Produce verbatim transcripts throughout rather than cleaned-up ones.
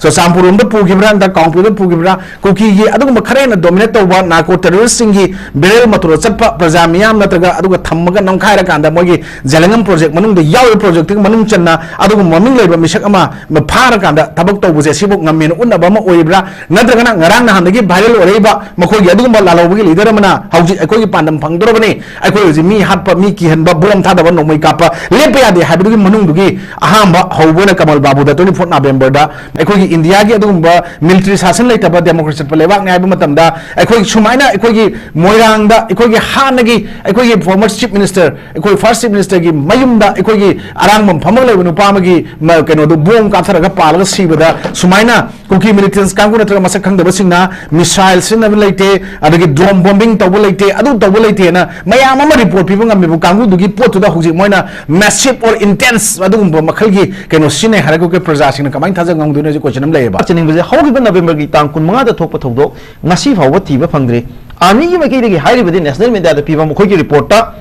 ꯆꯨꯔꯆꯥꯟꯄꯨꯔ ꯂꯣꯝꯗ ꯄꯨꯈꯤꯕ꯭ꯔꯥ, ꯅꯠꯇ꯭ꯔꯒ ꯀꯥꯡꯄꯣꯛꯄꯤꯗ ꯄꯨꯈꯤꯕ꯭ꯔꯥ, ꯀꯨꯀꯤꯒꯤ ꯑꯗꯨꯒꯨꯝꯕ ꯈꯔ ꯍꯦꯟꯅ ꯗꯣꯃꯤꯅꯦꯠ ꯇꯧꯕ ꯅꯥꯔꯀꯣ ꯇꯦꯔꯣꯔꯤꯁꯁꯤꯡꯒꯤ ꯕꯦꯔꯦꯜ ꯃꯇꯨꯗ ꯆꯠꯄ ꯄ꯭ꯔꯖꯥ ꯃꯤꯌꯥꯝ ꯅꯠꯇ꯭ꯔꯒ ꯑꯗꯨꯒ ꯊꯝꯃꯒ ꯅꯝꯈꯥꯏꯔꯀꯥꯟꯗ ꯃꯣꯏꯒꯤ ꯖꯦꯂꯪꯉꯝ ꯄ꯭ꯔꯣꯖꯦꯛ ꯃꯅꯨꯡꯗ ꯌꯥꯎꯔꯤꯕ ꯄ꯭ꯔꯣꯖꯦꯛꯇꯨꯒꯤ ꯃꯅꯨꯡ ꯆꯟꯅ ꯑꯗꯨꯒꯨꯝꯕ ꯃꯃꯤꯡ ꯂꯩꯕ ꯃꯤꯁꯛ ꯑꯃ ꯐꯥꯔꯀꯥꯟꯗ ꯊꯕꯛ ꯇꯧꯕꯁꯦ ꯁꯤꯕꯨ ꯉꯝꯃꯦꯅ ꯎꯠꯅꯕ ꯑꯃ ꯑꯣꯏꯔꯤꯕ꯭ꯔꯥ, ꯅꯠꯇ꯭ꯔꯒꯅ ꯉꯔꯥꯡ ꯅꯍꯥꯟꯗꯒꯤ ꯚꯥꯏꯔꯦꯜ ꯑꯣꯏꯔꯛꯏꯕ ꯃꯈꯣꯏꯒꯤ ꯑꯗꯨꯒꯨꯝꯕ ꯂꯥꯜꯍꯧꯕꯒꯤ ꯂꯤꯗꯔ ꯑꯃꯅ ꯍꯧꯖꯤꯛ ꯑꯩꯈꯣꯏꯒꯤ ꯄꯥꯟꯗꯝ ꯐꯪꯗꯣꯔꯕꯅꯤ, ꯑꯩꯈꯣꯏ ꯍꯧꯖꯤꯛ ꯃꯤ ꯍꯥꯠꯄ, ꯃꯤ ꯀꯤꯍꯟꯕ, ꯕꯣꯝ ꯊꯥꯗꯕ, ꯅꯣꯡꯃꯩ ꯀꯥꯞꯄ ꯂꯦꯞꯄ ꯌꯥꯗꯦ ꯍꯥꯏꯕꯗꯨꯒꯤ ꯃꯅꯨꯡꯗꯨꯒꯤ ꯑꯍꯥꯟꯕ ꯍꯧꯕ ꯑꯣꯏꯅ ꯀꯃꯜ ꯕꯥꯕꯨꯗ twenty fourth Novemberꯗ ꯑꯩꯈꯣꯏꯒꯤ ꯏꯟꯗꯤꯌꯥꯒꯤ ꯑꯗꯨꯒꯨꯝꯕ ꯃꯤꯂꯤꯇꯔꯤ ꯁꯥꯁꯟ ꯂꯩꯇꯕ ꯗꯦꯃꯣꯀ꯭ꯔꯦꯁꯤ ꯆꯠꯄ ꯂꯩꯕꯥꯛꯅꯤ ꯍꯥꯏꯕ ꯃꯇꯝꯗ ꯑꯩꯈꯣꯏ ꯁꯨꯃꯥꯏꯅ ꯑꯩꯈꯣꯏꯒꯤ ꯃꯣꯏꯔꯥꯡꯗ ꯑꯩꯈꯣꯏꯒꯤ ꯍꯥꯟꯅꯒꯤ ꯑꯩꯈꯣꯏꯒꯤ former Chief Minister, ꯑꯩꯈꯣꯏ first Chief Ministerꯒꯤ ꯃꯌꯨꯝꯗ ꯑꯩꯈꯣꯏꯒꯤ ꯑꯔꯥꯡꯕꯝ ꯐꯝꯃꯒ ꯂꯩꯕ ꯅꯨꯄꯥ ꯑꯃꯒꯤ ꯃ-, ꯀꯩꯅꯣꯗꯣ ꯕꯣꯝ ꯀꯥꯞꯊꯔꯒ ꯄꯥꯜꯂꯒ ꯁꯤꯕꯗ ꯁꯨꯃꯥꯏꯅ ꯀꯨꯀꯤ ꯃꯤꯂꯤꯇꯦꯟꯁ ꯀꯥꯡꯕꯨ ꯅꯠꯇ꯭ꯔꯒ ꯃꯁꯛ ꯈꯪꯗꯕꯁꯤꯡꯅ ꯃꯤꯁꯥꯏꯜ ꯁꯤꯖꯤꯟꯅꯕ ꯂꯩꯇꯦ, ꯑꯗꯒꯤ ꯗ꯭ꯔꯣꯟ ꯕꯣꯝꯕꯤꯡ ꯇꯧꯕ ꯂꯩꯇꯦ, ꯑꯗꯨ ꯇꯧꯕ ꯂꯩꯇꯦꯅ ꯃꯌꯥꯝ ꯑꯃ ꯔꯤꯄꯣꯔꯠ ꯄꯤꯕ ꯉꯝꯃꯤꯕ ꯀꯥꯡꯕꯨꯗꯨꯒꯤ ꯄꯣꯠꯇꯨꯗ ꯍꯧꯖꯤꯛ ꯃꯣꯏꯅ ꯃꯦꯁꯤꯞ ꯑꯣꯔ ꯏꯟꯇꯦꯟꯁ ꯑꯗꯨꯒꯨꯝꯕ ꯃꯈꯜꯒꯤ ꯀꯩꯅꯣ ꯁꯤꯖꯤꯟꯅꯩ ꯍꯥꯏꯔꯒ ꯑꯩꯈꯣꯏ ꯄ꯭ꯔꯖꯥꯁꯤꯡꯅ ꯀꯃꯥꯏꯅ ꯊꯥꯖ ꯉꯝꯗꯣꯏꯅꯣ ꯍꯧꯖꯤꯛ ꯀꯣꯏꯁꯟ ꯑꯃ ꯂꯩꯌꯦꯕ꯫ ꯆꯠꯅꯤꯡꯕꯁꯦ ꯍꯧꯈꯤꯕ ꯅꯕꯦꯝꯕꯔꯒꯤ ꯇꯥꯡ ꯀꯨꯟꯃꯉꯥꯗ ꯊꯣꯛꯄ ꯊꯧꯗꯣꯛ ꯉꯁꯤ ꯐꯥꯎꯕ ꯊꯤꯕ ꯐꯪꯗ꯭ꯔꯤ꯫ ꯑꯥꯔꯃꯤꯒꯤ ꯃꯥꯏꯀꯩꯗꯒꯤ ꯍꯥꯏꯔꯤꯕꯗꯤ ꯅꯦꯁꯅꯦꯜ ꯃꯤꯗꯤꯌꯥꯗ ꯄꯤꯕ ꯃꯈꯣꯏꯒꯤ ꯔꯤꯄꯣꯔꯠꯇ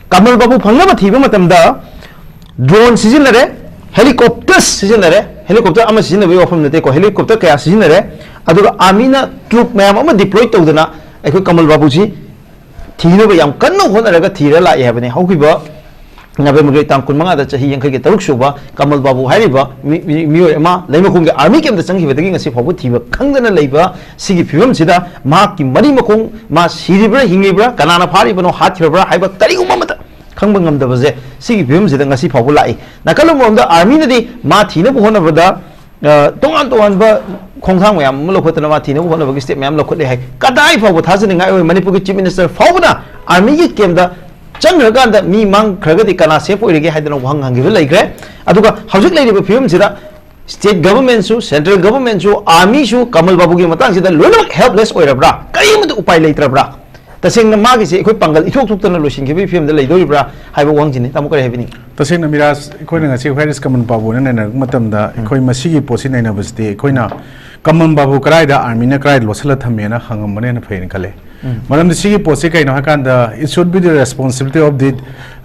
ꯀꯃꯜ ꯕꯥꯕꯨ ꯐꯪꯅꯕ ꯊꯤꯕ ꯃꯇꯝꯗ ꯗ꯭ꯔꯣꯟ ꯁꯤꯖꯤꯟꯅꯔꯦ, ꯍꯦꯂꯤꯀꯣꯞꯇꯔ ꯁꯤꯖꯤꯟꯅꯔꯦ, ꯍꯦꯂꯤꯀꯣꯞꯇꯔ ꯑꯃ ꯁꯤꯖꯤꯟꯅꯕꯒꯤ ꯋꯥꯐꯝ ꯅꯠꯇꯦꯀꯣ, ꯍꯦꯂꯤꯀꯣꯞꯇꯔ ꯀꯌꯥ ꯁꯤꯖꯤꯟꯅꯔꯦ꯫ ꯑꯗꯨꯒ ꯑꯥꯔꯃꯤꯅ ꯇ꯭ꯔꯨꯞ ꯃꯌꯥꯝ ꯑꯃ ꯗꯤꯄ꯭ꯂꯣꯏ ꯇꯧꯗꯅ ꯑꯩꯈꯣꯏ ꯀꯃꯜ ꯕꯥꯕꯨꯁꯤ ꯊꯤꯅꯕ ꯌꯥꯝ ꯀꯟꯅ ꯍꯣꯠꯅꯔꯒ ꯊꯤꯔ ꯂꯥꯛꯑꯦ ꯍꯥꯏꯕꯅꯤ꯫ ꯍꯧꯈꯤꯕ ꯅꯕꯦꯝꯕꯔꯒꯤ ꯇꯥꯡ ꯀꯨꯟꯃꯉꯥꯗ ꯆꯍꯤ ꯌꯥꯡꯈꯩꯒꯤ ꯇꯔꯨꯛ ꯁꯨꯕ ꯀꯃꯜ ꯕꯥꯕꯨ ꯍꯥꯏꯔꯤꯕ ꯃꯤ-, ꯃꯤ-, ꯃꯤꯑꯣꯏ ꯑꯃ ꯂꯩꯃꯈꯣꯡꯒꯤ ꯑꯥꯔꯃꯤ ꯀꯦꯝꯞꯇ ꯆꯪꯈꯤꯕꯗꯒꯤ ꯉꯁꯤ ꯐꯥꯎꯕ ꯊꯤꯕ ꯈꯪꯗꯅ ꯂꯩꯕ ꯁꯤꯒꯤ ꯐꯤꯕꯝꯁꯤꯗ ꯃꯍꯥꯛꯀꯤ ꯃꯔꯤ ꯃꯈꯣꯡ, ꯃꯥ ꯁꯤꯔꯤꯕ꯭ꯔꯥ ꯍꯤꯡꯂꯤꯕ꯭ꯔꯥ, ꯀꯅꯥꯅ ꯐꯥꯔꯤꯕꯅꯣ ꯍꯥꯠꯈ꯭ꯔꯕ꯭ꯔꯥ ꯍꯥꯏꯕ ꯀꯔꯤꯒꯨꯝꯕ ꯑꯃꯠꯇ ꯈꯪꯕ ꯉꯝꯗꯕꯁꯦ, ꯁꯤꯒꯤ ꯐꯤꯕꯝꯁꯤꯗ ꯉꯁꯤ ꯐꯥꯎꯕ ꯂꯥꯛꯏ꯫ ꯅꯥꯀꯜ ꯑꯃꯔꯣꯝꯗ ꯑꯥꯔꯃꯤꯅꯗꯤ ꯃꯥ ꯊꯤꯅꯕ ꯍꯣꯠꯅꯕꯗ, ꯑ, ꯇꯣꯉꯥꯟ ꯇꯣꯉꯥꯟꯕ ꯈꯣꯡꯊꯥꯡ ꯃꯌꯥꯝ ꯑꯃ ꯂꯧꯈꯠꯇꯅ ꯃꯥ ꯊꯤꯅꯕ ꯍꯣꯠꯅꯕꯒꯤ ꯁ꯭ꯇꯦꯞ ꯃꯌꯥꯝ ꯂꯧꯈꯠꯂꯦ ꯍꯥꯏ꯫ ꯀꯗꯥꯏ ꯐꯥꯎꯕ ꯊꯥꯖꯅꯤꯡꯉꯥꯏ ꯑꯣꯏ? ꯃꯅꯤꯄꯨꯔꯒꯤ ꯆꯤꯐ ꯃꯤꯅꯤꯁꯇꯔ ꯐꯥꯎꯕꯅ ꯑꯥꯔꯃꯤꯒꯤ ꯀꯦꯝꯞꯇ ꯆꯪꯈ꯭ꯔꯀꯥꯟꯗ ꯃꯤ ꯃꯥꯡꯈ꯭ꯔꯒꯗꯤ ꯀꯅꯥ ꯁꯦꯐ ꯑꯣꯏꯔꯤꯒꯦ ꯍꯥꯏꯗꯅ ꯋꯥꯍꯪ ꯍꯪꯈꯤꯕ ꯂꯩꯈ꯭ꯔꯦ꯫ ꯑꯗꯨꯒ ꯍꯧꯖꯤꯛ ꯂꯩꯔꯤꯕ ꯐꯤꯕꯝꯁꯤꯗ ꯁ꯭ꯇꯦꯠ ꯒꯚꯔꯟꯃꯦꯟꯠꯁꯨ, ꯁꯦꯟꯇ꯭ꯔꯦꯜ ꯒꯚꯔꯟꯃꯦꯟꯠꯁꯨ, ꯑꯥꯔꯃꯤꯁꯨ ꯀꯃꯜ ꯕꯥꯕꯨꯒꯤ ꯃꯇꯥꯡꯁꯤꯗ ꯂꯣꯏꯅꯃꯛ ꯍꯦꯜꯞꯂꯦꯁ ꯑꯣꯏꯔꯕ꯭ꯔꯥ? ꯀꯔꯤꯃꯠꯇ ꯎꯄꯥꯏ ꯂꯩꯇ꯭ꯔꯕ꯭ꯔꯥ? ꯇꯁꯦꯡꯅ ꯃꯥꯒꯤꯁꯦ ꯑꯩꯈꯣꯏ ꯄꯥꯡꯒꯜ ꯏꯊꯣꯛ ꯊꯣꯛꯇꯅ ꯂꯣꯏꯁꯤꯟꯈꯤꯕꯒꯤ ꯐꯤꯕꯝꯗ ꯂꯩꯗꯧꯔꯤꯕ꯭ꯔꯥ ꯍꯥꯏꯕ ꯋꯥꯍꯪꯁꯤꯅꯤ꯫ ꯇꯥꯃꯣ, ꯀꯔꯤ ꯍꯥꯏꯕꯤꯅꯤꯡꯉꯤ? ꯇꯁꯦꯡꯅ ꯃꯤꯔꯥꯖ, ꯑꯩꯈꯣꯏꯅ ꯉꯁꯤ ꯋꯦꯌꯔ ꯏꯁ ꯀꯃꯜ ꯕꯥꯕꯨꯅ ꯅꯩꯅꯔꯛꯄ ꯃꯇꯝꯗ, ꯎꯝ꯫ ꯑꯩꯈꯣꯏ ꯃꯁꯤꯒꯤ ꯄꯣꯠꯁꯤ ꯅꯩꯅꯕꯁꯤꯗꯤ ꯑꯩꯈꯣꯏꯅ ꯀꯃꯜ ꯕꯥꯕꯨ ꯀꯗꯥꯏꯗ ꯑꯥꯔꯃꯤꯅ ꯀꯗꯥꯏꯗ ꯂꯣꯠꯁꯤꯜꯂ ꯊꯝꯃꯦꯅ ꯍꯪꯉꯝꯕꯅ ꯍꯦꯟꯅ ꯐꯩꯅ ꯈꯜꯂꯦ꯫ ꯃꯔꯝꯗꯤ ꯁꯤꯒꯤ ꯄꯣꯠꯁꯤ ꯀꯩꯅꯣ ꯍꯥꯏꯀꯥꯟꯗ, it should be the responsibility of the,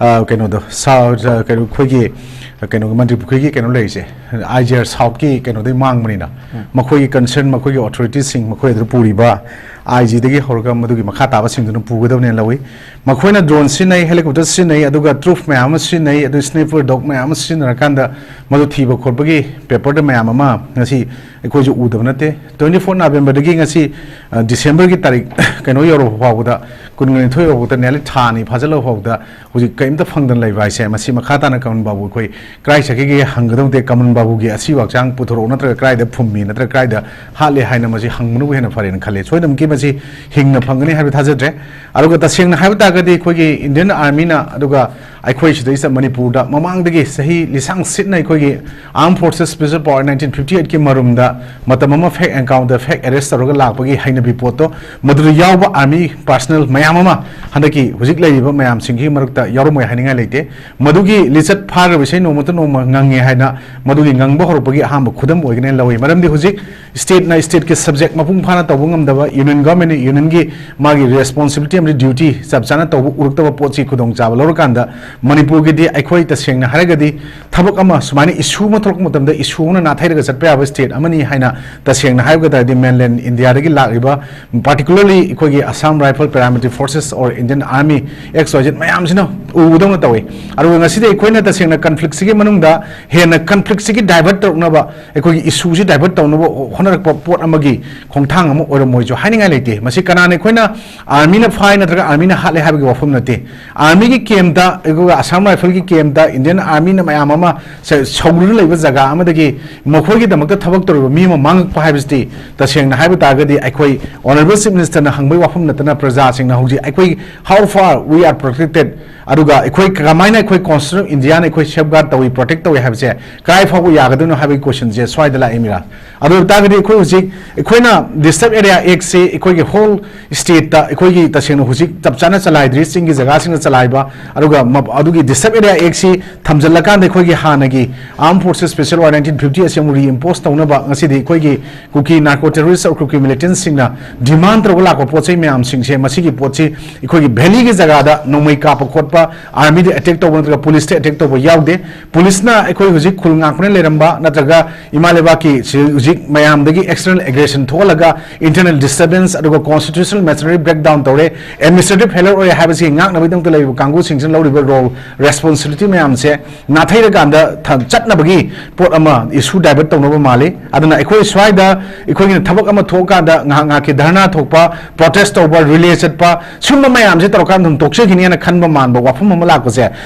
ꯑ, ꯀꯩꯅꯣꯗꯣ, ꯁꯥꯎ-, ꯑ, ꯀꯩꯅꯣ, ꯑꯩꯈꯣꯏꯒꯤ, ꯑ, ꯀꯩꯅꯣꯒꯤ ꯃꯟꯇ꯭ꯔꯤ ꯄꯨꯈ꯭ꯔꯤꯒꯤ ꯀꯩꯅꯣ ꯂꯩꯔꯤꯁꯦ, ꯑꯥꯏ ꯖꯤ ꯑꯥꯔ ꯁꯥꯎꯠꯀꯤ ꯀꯩꯅꯣꯗꯩ ꯃꯥꯡꯕꯅꯤꯅ, ꯃꯈꯣꯏꯒꯤ ꯀꯟꯁꯔꯟ, ꯃꯈꯣꯏꯒꯤ ꯑꯣꯊꯣꯔꯤꯇꯤꯁꯤꯡ, ꯃꯈꯣꯏ ꯑꯗꯨꯗ ꯄꯨꯔꯤꯕ ꯑꯥꯏ ꯖꯤꯗꯒꯤ ꯍꯧꯔꯒ ꯃꯗꯨꯒꯤ ꯃꯈꯥ ꯇꯥꯕꯁꯤꯡꯗꯨꯅ ꯄꯨꯒꯗꯕꯅꯦꯅ ꯂꯧꯏ꯫ ꯃꯈꯣꯏꯅ ꯗ꯭ꯔꯣꯟ ꯁꯤꯖꯤꯟꯅꯩ, ꯍꯦꯂꯤꯀꯣꯞꯇꯔ ꯁꯤꯖꯤꯟꯅꯩ, ꯑꯗꯨꯒ ꯇ꯭ꯔꯨꯐ ꯃꯌꯥꯝ ꯑꯃ ꯁꯤꯖꯤꯟꯅꯩ, ꯑꯗꯨ ꯁ꯭ꯅꯥꯏꯄꯔ ꯗꯣꯒ ꯃꯌꯥꯝ ꯑꯃ ꯁꯤꯖꯤꯟꯅꯔꯀꯥꯟꯗ ꯃꯗꯨ ꯊꯤꯕ ꯈꯣꯠꯄꯒꯤ ꯄꯦꯄꯔꯗ ꯃꯌꯥꯝ ꯑꯃ ꯉꯁꯤ ꯑꯩꯈꯣꯏꯁꯨ ꯎꯗꯕ ꯅꯠꯇꯦ꯫ Twenty four ꯅꯕꯦꯝꯕꯔꯗꯒꯤ ꯉꯁꯤ, ꯑ, ꯗꯤꯁꯦꯝꯕꯔꯒꯤ ꯇꯥꯔꯤꯛ ꯀꯩꯅꯣ ꯌꯧꯔꯕ ꯐꯥꯎꯕꯗ, ꯀꯨꯟꯒ ꯅꯤꯊꯣꯏ ꯌꯧꯔꯕ ꯐꯥꯎꯕꯗ, ꯅꯦꯂꯤ ꯊꯥ ꯑꯅꯤ ꯐꯥꯖꯤꯜꯂꯕ ꯐꯥꯎꯕꯗ ꯍꯧꯖꯤꯛ ꯀꯔꯤꯝꯇ ꯐꯪꯗꯅ ꯂꯩꯕ ꯍꯥꯏꯁꯦ, ꯃꯁꯤ ꯃꯈꯥ ꯇꯥꯅ ꯀꯃꯟ ꯕꯥꯕꯨ ꯑꯩꯈꯣꯏ ꯀꯗꯥꯏ ꯆꯠꯈꯤꯒꯦ ꯍꯪꯒꯗꯧꯗꯦ꯫ ꯀꯃꯟ ꯕꯥꯕꯨꯒꯤ ꯑꯁꯤꯕ ꯍꯛꯆꯥꯡ ꯄꯨꯊꯣꯔꯛꯑꯣ, ꯅꯠꯇ꯭ꯔꯒ ꯀꯗꯥꯏꯗ ꯐꯨꯝꯃꯤ, ꯅꯠꯇ꯭ꯔꯒ ꯀꯗꯥꯏꯗ ꯍꯥꯠꯂꯦ ꯍꯥꯏꯅ ꯃꯁꯤ ꯍꯪꯕꯅꯕꯨ ꯍꯦꯟꯅ ꯐꯔꯦꯅ ꯈꯜꯂꯦ꯫ ꯁꯣꯏꯗꯅꯃꯛꯀꯤ ꯃꯁꯤ ꯍꯤꯡꯅ ꯐꯪꯒꯅꯤ ꯍꯥꯏꯕ ꯊꯥꯖꯗ꯭ꯔꯦ꯫ ꯑꯗꯨꯒ ꯇꯁꯦꯡꯅ ꯍꯥꯏꯕ ꯇꯥꯔꯒꯗꯤ ꯑꯩꯈꯣꯏꯒꯤ ꯏꯟꯗꯤꯌꯟ ꯑꯥꯔꯃꯤꯅ, ꯑꯗꯨꯒ ꯑꯩꯈꯣꯏ ꯁꯤꯗꯩꯁꯤꯗ ꯃꯅꯤꯄꯨꯔꯗ ꯃꯃꯥꯡꯗꯒꯤ ꯆꯍꯤ ꯂꯤꯁꯥꯡ ꯁꯤꯠꯅ ꯑꯩꯈꯣꯏꯒꯤ Armed Forces Special Power nineteen fifty eight ꯀꯤ ꯃꯔꯨꯝꯗ ꯃꯇꯝ ꯑꯃ ꯐꯦꯛ ꯑꯦꯟꯀꯥꯎꯟꯇꯔ, ꯐꯦꯛ ꯑꯦꯔꯦꯁ ꯇꯧꯔꯒ ꯂꯥꯛꯄꯒꯤ ꯍꯩꯅꯕꯤ ꯄꯣꯠꯇꯣ, ꯃꯗꯨꯗ ꯌꯥꯎꯕ ꯑꯥꯔꯃꯤ ꯄꯥꯔꯁꯅꯦꯜ ꯃꯌꯥꯝ ꯑꯃ ꯍꯟꯗꯛꯀꯤ ꯍꯧꯖꯤꯛ ꯂꯩꯔꯤꯕ ꯃꯌꯥꯝꯁꯤꯡꯒꯤ ꯃꯔꯛꯇ ꯌꯥꯎꯔꯝꯃꯣꯏ ꯍꯥꯏꯅꯤꯡꯉꯥꯏ ꯂꯩꯇꯦ꯫ ꯃꯗꯨꯒꯤ ꯂꯤꯆꯠ ꯐꯥꯈ꯭ꯔꯕ ꯏꯁꯩ ꯅꯣꯡꯃꯇ ꯅꯣꯡꯃ ꯉꯪꯉꯦ ꯍꯥꯏꯅ ꯃꯗꯨꯒꯤ ꯉꯪꯕ ꯍꯧꯔꯛꯄꯒꯤ ꯑꯍꯥꯟꯕ ꯈꯨꯗꯝ ꯑꯣꯏꯒꯅꯦꯅ ꯂꯧꯏ꯫ ꯃꯔꯝꯗꯤ ꯍꯧꯖꯤꯛ ꯁ꯭ꯇꯦꯠꯅ ꯁ꯭ꯇꯦꯠꯀꯤ ꯁꯕꯖꯦꯛ ꯃꯄꯨꯡ ꯐꯥꯅ ꯇꯧꯕ ꯉꯝꯗꯕ, ꯌꯨꯅꯤꯌꯟ ꯒꯚꯔꯟꯃꯦꯟꯠꯅ ꯌꯨꯅꯤꯌꯟꯒꯤ ꯃꯥꯒꯤ ꯔꯦꯁꯄꯣꯟꯁꯤꯕꯤꯂꯤꯇꯤ ꯑꯃꯗꯤ ꯗ꯭ꯌꯨꯇꯤ ꯆꯞ ꯆꯥꯅ ꯇꯧꯕ ꯎꯔꯛꯇꯕ ꯄꯣꯠꯁꯤ ꯈꯨꯗꯣꯡꯆꯥꯕ ꯂꯧꯔꯀꯥꯟꯗ, ꯃꯅꯤꯄꯨꯔꯒꯤꯗꯤ ꯑꯩꯈꯣꯏ ꯇꯁꯦꯡꯅ ꯍꯥꯏꯔꯒꯗꯤ ꯊꯕꯛ ꯑꯃ ꯁꯨꯃꯥꯏꯅ ꯏꯁꯨ ꯑꯃ ꯊꯣꯛꯂꯛꯄ ꯃꯇꯝꯗ ꯏꯁꯨ ꯑꯃꯅ ꯅꯥꯊꯩꯔꯒ ꯆꯠꯄ ꯌꯥꯕ ꯁ꯭ꯇꯦꯠ ꯑꯃꯅꯤ ꯍꯥꯏꯅ ꯇꯁꯦꯡꯅ ꯍꯥꯏꯕ ꯇꯥꯔꯗꯤ, ꯃꯦꯟꯂꯦꯟ ꯏꯟꯗꯤꯌꯥꯗꯒꯤ ꯂꯥꯛꯂꯤꯕ, ꯄꯥꯔꯇꯤꯀꯨꯂꯔꯂꯤ ꯑꯩꯈꯣꯏꯒꯤ Assam Rifle, Paramilitary Forces or Indian Army, X Y Z ꯃꯌꯥꯝꯁꯤꯅ ꯎꯕꯗꯧꯅ ꯇꯧꯏ꯫ ꯑꯗꯨꯒ ꯉꯁꯤꯗꯤ ꯑꯩꯈꯣꯏꯅ ꯇꯁꯦꯡꯅ ꯀꯟꯐ꯭ꯂꯤꯛꯁꯤꯒꯤ ꯃꯅꯨꯡꯗ ꯍꯦꯟꯅ ꯀꯟꯐ꯭ꯂꯤꯛꯁꯤꯒꯤ ꯗꯥꯏꯚꯔꯠ ꯇꯧꯔꯛꯅꯕ, ꯑꯩꯈꯣꯏꯒꯤ ꯏꯁꯨꯁꯤ ꯗꯥꯏꯚꯔꯠ ꯇꯧꯅꯕ ꯍꯣꯠꯅꯔꯛꯄ ꯄꯣꯠ ꯑꯃꯒꯤ ꯈꯣꯡꯊꯥꯡ ꯑꯃ ꯑꯣꯏꯔꯝꯃꯣꯏꯁꯨ ꯍꯥꯏꯅꯤꯡꯉꯥꯏ ꯂꯩꯇꯦ꯫ ꯃꯁꯤ ꯀꯅꯥꯅ ꯑꯩꯈꯣꯏꯅ ꯑꯥꯔꯃꯤꯅ ꯐꯥꯏ ꯅꯠꯇ꯭ꯔꯒ ꯑꯥꯔꯃꯤꯅ ꯍꯥꯠꯂꯦ ꯍꯥꯏꯕꯒꯤ ꯋꯥꯐꯝ ꯅꯠꯇꯦ꯫ ꯑꯥꯔꯃꯤꯒꯤ ꯀꯦꯝꯞꯇ, ꯑꯗꯨꯒ ꯑꯁꯥꯝ ꯔꯥꯏꯐꯜꯒꯤ ꯀꯦꯝꯞꯇ ꯏꯟꯗꯤꯌꯟ ꯑꯥꯔꯃꯤꯅ ꯃꯌꯥꯝ ꯑꯃ ꯁ-, ꯁꯧꯗꯨꯅ ꯂꯩꯕ ꯖꯒꯥ ꯑꯃꯗꯒꯤ ꯃꯈꯣꯏꯒꯤꯗꯃꯛꯇ ꯊꯕꯛ ꯇꯧꯔꯤꯕ ꯃꯤ ꯑꯃ ꯃꯥꯡꯉꯛꯄ ꯍꯥꯏꯕꯁꯤꯗꯤ, ꯇꯁꯦꯡꯅ ꯍꯥꯏꯕ ꯇꯥꯔꯒꯗꯤ, ꯑꯩꯈꯣꯏ ꯑꯣꯅꯔꯦꯕꯜ ꯆꯤꯐ ꯃꯤꯅꯤꯁꯇꯔꯅ ꯍꯪꯕꯒꯤ ꯋꯥꯐꯝ ꯅꯠꯇꯅ, ꯄ꯭ꯔꯖꯥꯁꯤꯡꯅ ꯍꯧꯖꯤꯛ ꯑꯩꯈꯣꯏ, how far we are protected, ꯑꯗꯨꯒ ꯑꯩꯈꯣꯏ ꯀꯃꯥꯏꯅ ꯑꯩꯈꯣꯏ Constitution of Indiaꯅ ꯑꯩꯈꯣꯏ safeguard ꯇꯧꯏ, protect ꯇꯧꯏ ꯍꯥꯏꯕꯁꯦ ꯀꯗꯥꯏ ꯐꯥꯎꯕ ꯌꯥꯒꯗꯣꯏꯅꯣ ꯍꯥꯏꯕꯒꯤ questionꯁꯦ ꯁ꯭ꯋꯥꯏꯗ ꯂꯥꯛꯏ ꯃꯤꯔꯥ꯫ ꯑꯗꯨ ꯑꯣꯏꯕ ꯇꯥꯔꯒꯗꯤ ꯑꯩꯈꯣꯏ ꯍꯧꯖꯤꯛ ꯑꯩꯈꯣꯏꯅ Disturbed Area Actꯁꯤ ꯑꯩꯈꯣꯏꯒꯤ whole stateꯇ ꯑꯩꯈꯣꯏꯒꯤ ꯇꯁꯦꯡꯅ ꯍꯧꯖꯤꯛ ꯆꯞ ꯆꯥꯅ ꯆꯂꯥꯏꯗ꯭ꯔꯤ, ꯆꯤꯡꯒꯤ ꯖꯒꯥꯁꯤꯡꯗ ꯆꯂꯥꯏꯕ, ꯑꯗꯨꯒ ꯃ-, ꯑꯗꯨꯒꯤ Disturbed Area Actꯁꯤ ꯊꯝꯖꯤꯜꯂꯀꯥꯟꯗ ꯑꯩꯈꯣꯏꯒꯤ ꯍꯥꯟꯅꯒꯤ Armed Forces Special Order nineteen fifty ꯑꯁꯤ ꯑꯃꯨꯛ reimpose ꯇꯧꯅꯕ ꯉꯁꯤꯗꯤ ꯑꯩꯈꯣꯏꯒꯤ ꯀꯨꯀꯤ narco terrorist or Kuki militantꯁꯤꯡꯅ demand ꯇꯧꯔꯒ ꯂꯥꯛꯄ ꯄꯣꯠ ꯆꯩ ꯃꯌꯥꯝꯁꯤꯡꯁꯦ, ꯃꯁꯤꯒꯤ ꯄꯣꯠꯁꯤ ꯑꯩꯈꯣꯏꯒꯤ valleyꯒꯤ ꯖꯒꯥꯗ ꯅꯣꯡꯃꯩ ꯀꯥꯞꯄ ꯈꯣꯠꯄ, armyꯗ attack ꯇꯧꯕ ꯅꯠꯇ꯭ꯔꯒ policeꯇ attack ꯇꯧꯕ ꯌꯥꯎꯗꯦ꯫ Policeꯅ ꯑꯩꯈꯣꯏ ꯍꯧꯖꯤꯛ ꯈꯨꯜ ꯉꯥꯛꯄꯅ ꯂꯩꯔꯝꯕ ꯅꯠꯇ꯭ꯔꯒ ꯏꯃꯥ ꯂꯩꯕꯥꯛꯀꯤ ꯁꯤ-, ꯍꯧꯖꯤꯛ ꯃꯌꯥꯝꯗꯒꯤ external aggression ꯊꯣꯛꯍꯜꯂꯒ internal disturbance ꯑꯗꯨꯒ constitutional machinery breakdown ꯇꯧꯔꯦ, administrative failure ꯑꯣꯏꯔꯦ ꯍꯥꯏꯕꯁꯤ ꯉꯥꯛꯅꯕꯒꯤꯗꯃꯛꯇ ꯂꯩꯔꯤꯕ ꯀꯥꯡꯕꯨꯁꯤꯡꯁꯤꯅ ꯂꯧꯔꯤꯕ role, responsibility ꯃꯌꯥꯝꯁꯦ ꯅꯥꯊꯩꯔꯀꯥꯟꯗ ꯊ-, ꯆꯠꯅꯕꯒꯤ ꯄꯣꯠ ꯑꯃ issue divert ꯇꯧꯅꯕ ꯃꯥꯜꯂꯤ꯫ ꯑꯗꯨꯅ ꯑꯩꯈꯣꯏ ꯁ꯭ꯋꯥꯏꯗ ꯑꯩꯈꯣꯏꯒꯤꯅ ꯊꯕꯛ ꯑꯃ ꯊꯣꯛꯑꯀꯥꯟꯗ ꯉꯥꯏꯍꯥꯛ ꯉꯥꯏꯍꯥꯛꯀꯤ ꯙꯔꯅꯥ ꯊꯣꯛꯄ, protest ꯇꯧꯕ, relay ꯆꯠꯄ, ꯁꯨꯝꯕ ꯃꯌꯥꯝꯁꯦ ꯇꯧꯔꯀꯥꯟꯗ ꯑꯗꯨꯝ ꯇꯣꯛꯆꯈꯤꯅꯤ ꯍꯥꯏꯅ ꯈꯟꯕ ꯃꯥꯟꯕ ꯋꯥꯐꯝ ꯑꯃ ꯂꯥꯛꯄꯁꯦ,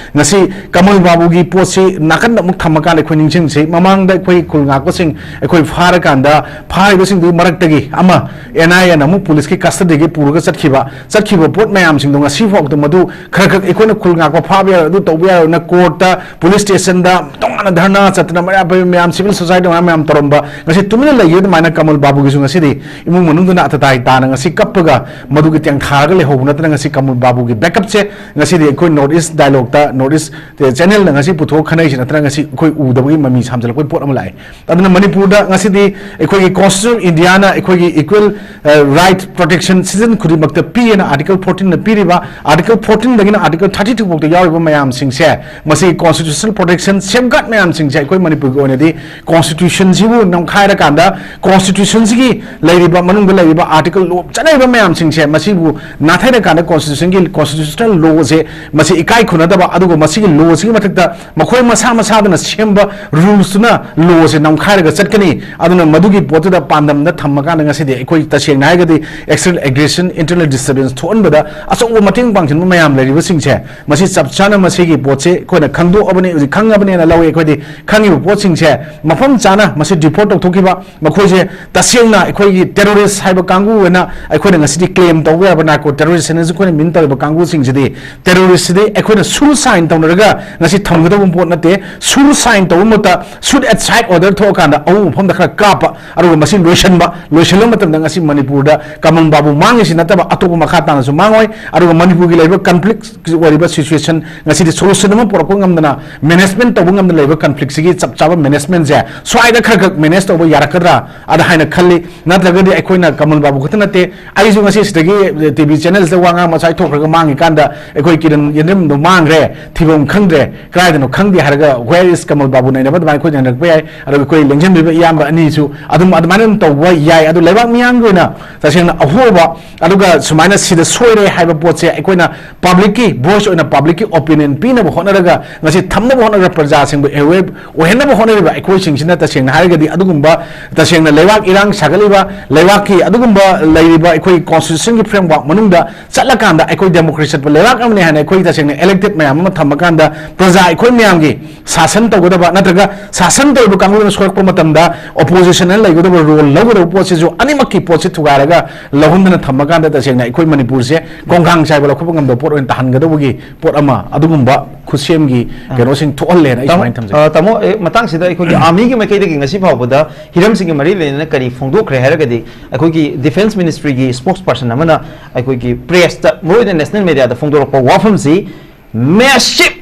ꯉꯁꯤ ꯀꯃꯜ ꯕꯥꯕꯨꯒꯤ ꯄꯣꯠꯁꯤ ꯅꯥꯀꯟꯗ ꯑꯃꯨꯛ ꯊꯝꯃꯀꯥꯟꯗ ꯑꯩꯈꯣꯏ ꯅꯤꯡꯁꯤꯡꯁꯤ꯫ ꯃꯃꯥꯡꯗ ꯑꯩꯈꯣꯏ ꯈꯨꯜ ꯉꯥꯛꯄꯁꯤꯡ ꯑꯩꯈꯣꯏ ꯐꯥꯔꯀꯥꯟꯗ ꯐꯥꯔꯤꯕꯁꯤꯡꯗꯨꯒꯤ ꯃꯔꯛꯇꯒꯤ ꯑꯃ NIAꯅ ꯑꯃꯨꯛ policeꯀꯤ custodyꯒꯤ ꯄꯨꯔꯒ ꯆꯠꯈꯤꯕ, ꯆꯠꯈꯤꯕ ꯄꯣꯠ ꯃꯌꯥꯝꯁꯤꯡꯗꯣ ꯉꯁꯤ ꯐꯥꯎꯗ ꯃꯗꯨ ꯈꯔ ꯈꯛ ꯑꯩꯈꯣꯏꯅ ꯈꯨꯜ ꯉꯥꯛꯄ ꯐꯥꯕ ꯌꯥꯔꯣꯏ, ꯑꯗꯨ ꯇꯧꯕ ꯌꯥꯔꯣꯏꯅ courtꯇ, police stationꯗ ꯇꯣꯉꯥꯟꯅ ꯙꯔꯅꯥ ꯆꯠꯇꯅ ꯃꯔꯥ ꯄꯥꯏꯕꯤ ꯃꯌꯥꯝ, civil society ꯃꯌꯥꯝ, ꯃꯌꯥꯝ ꯇꯧꯔꯝꯕ ꯉꯁꯤ ꯇꯨꯃꯤꯟꯅ ꯂꯩꯈꯤꯕ ꯑꯗꯨꯃꯥꯏꯅ ꯀꯃꯜ ꯕꯥꯕꯨꯒꯤꯁꯨ ꯉꯁꯤꯗꯤ ꯏꯃꯨꯡ ꯃꯅꯨꯡꯗꯨꯅ ꯑꯇꯇꯥꯏ ꯇꯥꯅ ꯉꯁꯤ ꯀꯞꯄꯒ ꯃꯗꯨꯒꯤ ꯇꯦꯡꯊꯥꯔꯒ ꯂꯩꯍꯧꯕ ꯅꯠꯇꯅ ꯉꯁꯤ ꯀꯃꯜ ꯕꯥꯕꯨꯒꯤ backupꯁꯦ ꯉꯁꯤꯗꯤ ꯑꯩꯈꯣꯏ North East Dialogueꯇ, North East channelꯅ ꯉꯁꯤ ꯄꯨꯊꯣꯛꯑ ꯈꯟꯅꯩꯁꯤ ꯅꯠꯇꯅ ꯉꯁꯤ ꯑꯩꯈꯣꯏ ꯎꯗꯕꯒꯤ ꯃꯃꯤ ꯁꯥꯝꯖꯜꯂꯛꯄꯒꯤ ꯄꯣꯠ ꯑꯃ ꯂꯥꯛꯑꯦ꯫ ꯑꯗꯨꯅ ꯃꯅꯤꯄꯨꯔꯗ ꯉꯁꯤꯗꯤ ꯑꯩꯈꯣꯏꯒꯤ Constitution of Indiaꯅ ꯑꯩꯈꯣꯏꯒꯤ equal, ꯑ, right protection citizen ꯈꯨꯗꯤꯡꯃꯛꯇ ꯄꯤꯌꯦꯅ Article fourteenꯅ ꯄꯤꯔꯤꯕ, Article fourteenꯗꯒꯤꯅ Article thirty-two ꯐꯥꯎꯗ ꯌꯥꯎꯔꯤꯕ ꯃꯌꯥꯝꯁꯤꯡꯁꯦ, ꯃꯁꯤꯒꯤ constitutional protection safeguard ꯃꯌꯥꯝꯁꯤꯡꯁꯦ ꯑꯩꯈꯣꯏ ꯃꯅꯤꯄꯨꯔꯒꯤ ꯑꯣꯏꯅꯗꯤ Constitutionꯁꯤꯕꯨ ꯅꯝꯈꯥꯏꯔꯀꯥꯟꯗ Constitutionꯁꯤꯒꯤ ꯂꯩꯔꯤꯕ, ꯃꯅꯨꯡꯗ ꯂꯩꯔꯤꯕ article law ꯆꯠꯅꯔꯤꯕ ꯃꯌꯥꯝꯁꯤꯡꯁꯦ ꯃꯁꯤꯕꯨ ꯅꯥꯊꯩꯔꯀꯥꯟꯗ Constitutionꯒꯤ, constitutional lawꯁꯦ ꯃꯁꯤ ꯏꯀꯥꯏ ꯈꯨꯝꯅꯗꯕ, ꯑꯗꯨꯒ ꯃꯁꯤꯒꯤ lawꯁꯤꯒꯤ ꯃꯊꯛꯇ ꯃꯈꯣꯏ ꯃꯁꯥ ꯃꯁꯥꯗꯅ ꯁꯦꯝꯕ rulesꯇꯨꯅ lawꯁꯦ ꯅꯝꯈꯥꯏꯔꯒ ꯆꯠꯀꯅꯤ꯫ ꯑꯗꯨꯅ ꯃꯗꯨꯒꯤ ꯄꯣꯠꯇꯨꯗ ꯄꯥꯟꯗꯝꯗ ꯊꯝꯃꯀꯥꯟꯗ ꯉꯁꯤꯗꯤ ꯑꯩꯈꯣꯏ ꯇꯁꯦꯡꯅ ꯍꯥꯏꯔꯒꯗꯤ external aggression, internal disturbance ꯊꯣꯛꯍꯟꯕꯗ ꯑꯆꯧꯕ ꯃꯇꯦꯡ ꯄꯥꯡꯁꯤꯟꯕ ꯃꯌꯥꯝ ꯂꯩꯔꯤꯕꯁꯤꯡꯁꯦ, ꯃꯁꯤ ꯆꯞ ꯆꯥꯅ ꯃꯁꯤꯒꯤ ꯄꯣꯠꯁꯦ ꯑꯩꯈꯣꯏꯅ ꯈꯪꯗꯣꯛꯑꯕꯅꯤ, ꯍꯧꯖꯤꯛ ꯈꯪꯉꯕꯅꯦꯅ ꯂꯧꯋꯤ꯫ ꯑꯩꯈꯣꯏꯗꯤ ꯈꯪꯉꯤꯕ ꯄꯣꯠꯁꯤꯡꯁꯦ ꯃꯐꯝ ꯆꯥꯅ ꯃꯁꯤ deport ꯇꯧꯊꯣꯛꯈꯤꯕ, ꯃꯈꯣꯏꯁꯦ ꯇꯁꯦꯡꯅ ꯑꯩꯈꯣꯏꯒꯤ terrorist ꯍꯥꯏꯕ ꯀꯥꯡꯕꯨ ꯑꯣꯏꯅ ꯑꯩꯈꯣꯏꯅ ꯉꯁꯤꯗꯤ claim ꯇꯧꯕ ꯌꯥꯕ narco terrorist ꯍꯥꯏꯅꯁꯨ ꯑꯩꯈꯣꯏꯅ mean ꯇꯧꯔꯤꯕ ꯀꯥꯡꯕꯨꯁꯤꯡꯁꯤꯗꯤ terrorist ꯁꯤꯗꯩ ꯑꯩꯈꯣꯏꯅ ꯁꯨꯔ ꯁꯥꯏꯟ ꯇꯧꯅꯔꯒ ꯉꯁꯤ ꯊꯝꯒꯗꯧꯕ ꯄꯣꯠ ꯅꯠꯇꯦ꯫ ꯁꯨꯔ ꯁꯥꯏꯟ ꯇꯧꯕ ꯃꯇꯝꯗ shoot at sight order ꯊꯣꯛꯑꯀꯥꯟꯗ ꯑꯍꯧꯕ ꯃꯐꯝꯗ ꯈꯔ ꯀꯥꯞꯄ, ꯑꯗꯨꯒ ꯃꯁꯤ ꯂꯣꯏꯁꯤꯟꯕ, ꯂꯣꯏꯁꯤꯜꯂꯕ ꯃꯇꯝꯗ ꯉꯁꯤ ꯃꯅꯤꯄꯨꯔꯗ ꯀꯃꯜ ꯕꯥꯕꯨ ꯃꯥꯡꯉꯤꯁꯤ ꯅꯠꯇꯕ ꯑꯇꯣꯞꯄ ꯃꯈꯥ ꯇꯥꯅꯁꯨ ꯃꯥꯡꯉꯣꯏ꯫ ꯑꯗꯨꯒ ꯃꯅꯤꯄꯨꯔꯒꯤ ꯂꯩꯔꯤꯕ ꯀꯟꯐ꯭ꯂꯤꯛ ꯑꯣꯏꯔꯤꯕ ꯁꯤꯆꯨꯋꯦꯁꯟ ꯉꯁꯤꯗꯤ ꯁꯣꯂꯨꯁꯟ ꯑꯃ ꯄꯨꯔꯛꯄ ꯉꯝꯗꯅ, ꯃꯦꯅꯦꯖꯃꯦꯟ ꯇꯧꯕ ꯉꯝꯗꯅ ꯂꯩꯕ ꯀꯟꯐ꯭ꯂꯤꯛꯁꯤꯒꯤ ꯆꯞ ꯆꯥꯕ ꯃꯦꯅꯦꯖꯃꯦꯟꯁꯦ ꯁ꯭ꯋꯥꯏꯗ ꯈꯔ ꯈꯛ ꯃꯦꯅꯦꯖ ꯇꯧꯕ ꯌꯥꯔꯛꯀꯗ꯭ꯔꯥ ꯑꯗ ꯍꯥꯏꯅ ꯈꯜꯂꯤ꯫ ꯅꯠꯇ꯭ꯔꯒꯗꯤ ꯑꯩꯈꯣꯏꯅ ꯀꯃꯜ ꯕꯥꯕꯨ ꯈꯛꯇ ꯅꯠꯇꯦ, ꯑꯩꯁꯨ ꯉꯁꯤ ꯁꯤꯗꯒꯤ ꯇꯤ ꯚꯤ ꯆꯦꯅꯦꯜꯁꯤꯗ ꯋꯥ ꯉꯥꯡꯕ ꯉꯁꯥꯏ ꯊꯣꯛꯈ꯭ꯔꯒ ꯃꯥꯡꯉꯤꯀꯥꯟꯗ ꯑꯩꯈꯣꯏ ꯀꯤꯔꯟ ꯌꯦꯟꯗ꯭ꯔꯦꯝꯗꯣ ꯃꯥꯡꯈ꯭ꯔꯦ, ꯊꯤꯕꯝ ꯈꯪꯗ꯭ꯔꯦ, ꯀꯗꯥꯏꯗꯅꯣ ꯈꯪꯗꯦ ꯍꯥꯏꯔꯒ "Where is ꯀꯃꯜ ꯕꯥꯕꯨ?" ꯅꯩꯅꯕ ꯑꯗꯨꯃꯥꯏꯅ ꯑꯩꯈꯣꯏ ꯅꯩꯅꯔꯛꯄ ꯌꯥꯏ꯫ ꯑꯗꯨꯒ ꯑꯩꯈꯣꯏ ꯂꯦꯡꯖꯟꯕꯤꯕ ꯏꯌꯥꯝꯕ ꯑꯅꯤꯁꯨ ꯑꯗꯨꯝ ꯑꯗꯨꯃꯥꯏꯅ ꯑꯗꯨꯝ ꯇꯧꯕ ꯌꯥꯏ꯫ ꯑꯗꯨ ꯂꯩꯕꯥꯛ ꯃꯤꯌꯥꯝꯒꯤ ꯑꯣꯏꯅ ꯇꯁꯦꯡꯅ ꯑꯍꯣꯕ, ꯑꯗꯨꯒ ꯁꯨꯃꯥꯏꯅ ꯁꯤꯗ ꯁꯣꯏꯔꯦ ꯍꯥꯏꯕ ꯄꯣꯠꯁꯦ ꯑꯩꯈꯣꯏꯅ ꯄꯕ꯭ꯂꯤꯛꯀꯤ ꯚꯣꯏꯁ ꯑꯣꯏꯅ ꯄꯕ꯭ꯂꯤꯛꯀꯤ ꯑꯣꯄꯤꯅꯤꯌꯟ ꯄꯤꯅꯕ ꯍꯣꯠꯅꯔꯒ, ꯉꯁꯤ ꯊꯝꯅꯕ ꯍꯣꯠꯅꯔꯒ, ꯄ꯭ꯔꯖꯥꯁꯤꯡꯕꯨ ꯑꯦꯋꯦꯌꯔ ꯑꯣꯏꯍꯟꯅꯕ ꯍꯣꯠꯅꯔꯤꯕ ꯑꯩꯈꯣꯏꯁꯤꯡꯁꯤꯅ ꯇꯁꯦꯡꯅ ꯍꯥꯏꯔꯒꯗꯤ ꯑꯗꯨꯒꯨꯝꯕ ꯇꯁꯦꯡꯅ ꯂꯩꯕꯥꯛ ꯏꯔꯥꯡ ꯁꯥꯒꯠꯂꯤꯕ, ꯂꯩꯕꯥꯛꯀꯤ ꯑꯗꯨꯒꯨꯝꯕ ꯂꯩꯔꯤꯕ ꯑꯩꯈꯣꯏ ꯀꯣꯟꯁꯇꯤꯇ꯭ꯌꯨꯁꯟꯒꯤ ꯐ꯭ꯔꯦꯝꯋꯥꯔꯛ ꯃꯅꯨꯡꯗ ꯆꯠꯂꯀꯥꯟꯗ ꯑꯩꯈꯣꯏ ꯗꯦꯃꯣꯀ꯭ꯔꯦꯁꯤ ꯆꯠꯄ ꯂꯩꯕꯥꯛ ꯑꯃꯅꯤ ꯍꯥꯏꯅ ꯑꯩꯈꯣꯏ ꯇꯁꯦꯡꯅ ꯏꯂꯦꯛꯇꯦꯠ ꯃꯌꯥꯝ ꯑꯃ ꯊꯝꯃꯀꯥꯟꯗ ꯄ꯭ꯔꯖꯥ ꯑꯩꯈꯣꯏ ꯃꯌꯥꯝꯒꯤ ꯁꯥꯁꯟ ꯇꯧꯒꯗꯕ ꯅꯠꯇ꯭ꯔꯒ ꯁꯥꯁꯟ ꯇꯧꯔꯤꯕ ꯀꯥꯡꯕꯨꯅ ꯁꯣꯏꯔꯛꯄ ꯃꯇꯝꯗ ꯑꯣꯄꯣꯖꯤꯁꯟꯅ ꯂꯩꯒꯗꯕ ꯔꯣꯜ ꯂꯧꯒꯗꯕ ꯄꯣꯠꯁꯤꯁꯨ ꯑꯅꯤꯃꯛꯀꯤ ꯄꯣꯠꯁꯤ ꯊꯨꯒꯥꯏꯔꯒ ꯂꯧꯍꯟꯗꯅ ꯊꯝꯃꯀꯥꯟꯗ ꯇꯁꯦꯡꯅ ꯑꯩꯈꯣꯏ ꯃꯅꯤꯄꯨꯔꯁꯦ ꯈꯣꯡꯊꯥꯡ ꯆꯥꯏꯕ ꯂꯧꯈꯠꯄ ꯉꯝꯗꯕ ꯄꯣꯠ ꯑꯣꯏꯅ ꯇꯥꯍꯟꯒꯗꯕꯒꯤ ꯄꯣꯠ ꯑꯃ ꯑꯗꯨꯒꯨꯝꯕ ꯈꯨꯠꯁꯦꯝꯒꯤ ꯀꯩꯅꯣꯁꯤꯡ ꯊꯣꯛꯍꯜꯂꯦꯅ ꯑꯩ ꯁꯨꯃꯥꯏꯅ ꯊꯝꯖꯒꯦ꯫ ꯑ, ꯇꯥꯃꯣ, ꯑꯦ, ꯃꯇꯥꯡꯁꯤꯗ ꯑꯩꯈꯣꯏꯒꯤ ꯑꯥꯔꯃꯤꯒꯤ ꯃꯥꯏꯀꯩꯗꯒꯤ ꯉꯁꯤ ꯐꯥꯎꯕꯗ ꯍꯤꯔꯝꯁꯤꯡꯒ ꯃꯔꯤ ꯂꯩꯅꯅ ꯀꯔꯤ ꯐꯣꯡꯗꯣꯛꯈ꯭ꯔꯦ ꯍꯥꯏꯔꯒꯗꯤ, ꯑꯩꯈꯣꯏꯒꯤ ꯗꯤꯐꯦꯟꯁ ꯃꯤꯅꯤꯁꯇ꯭ꯔꯤꯒꯤ ꯁ꯭ꯄꯣꯛꯁ ꯄꯔꯁꯟ ꯑꯃꯅ ꯑꯩꯈꯣꯏꯒꯤ ꯄ꯭ꯔꯦꯁꯇ, ꯃꯔꯨꯑꯣꯏꯅ ꯅꯦꯁꯅꯦꯜ ꯃꯦꯗꯤꯌꯥꯗ ꯐꯣꯡꯗꯣꯔꯛꯄ ꯋꯥꯐꯝꯁꯤ, "Massive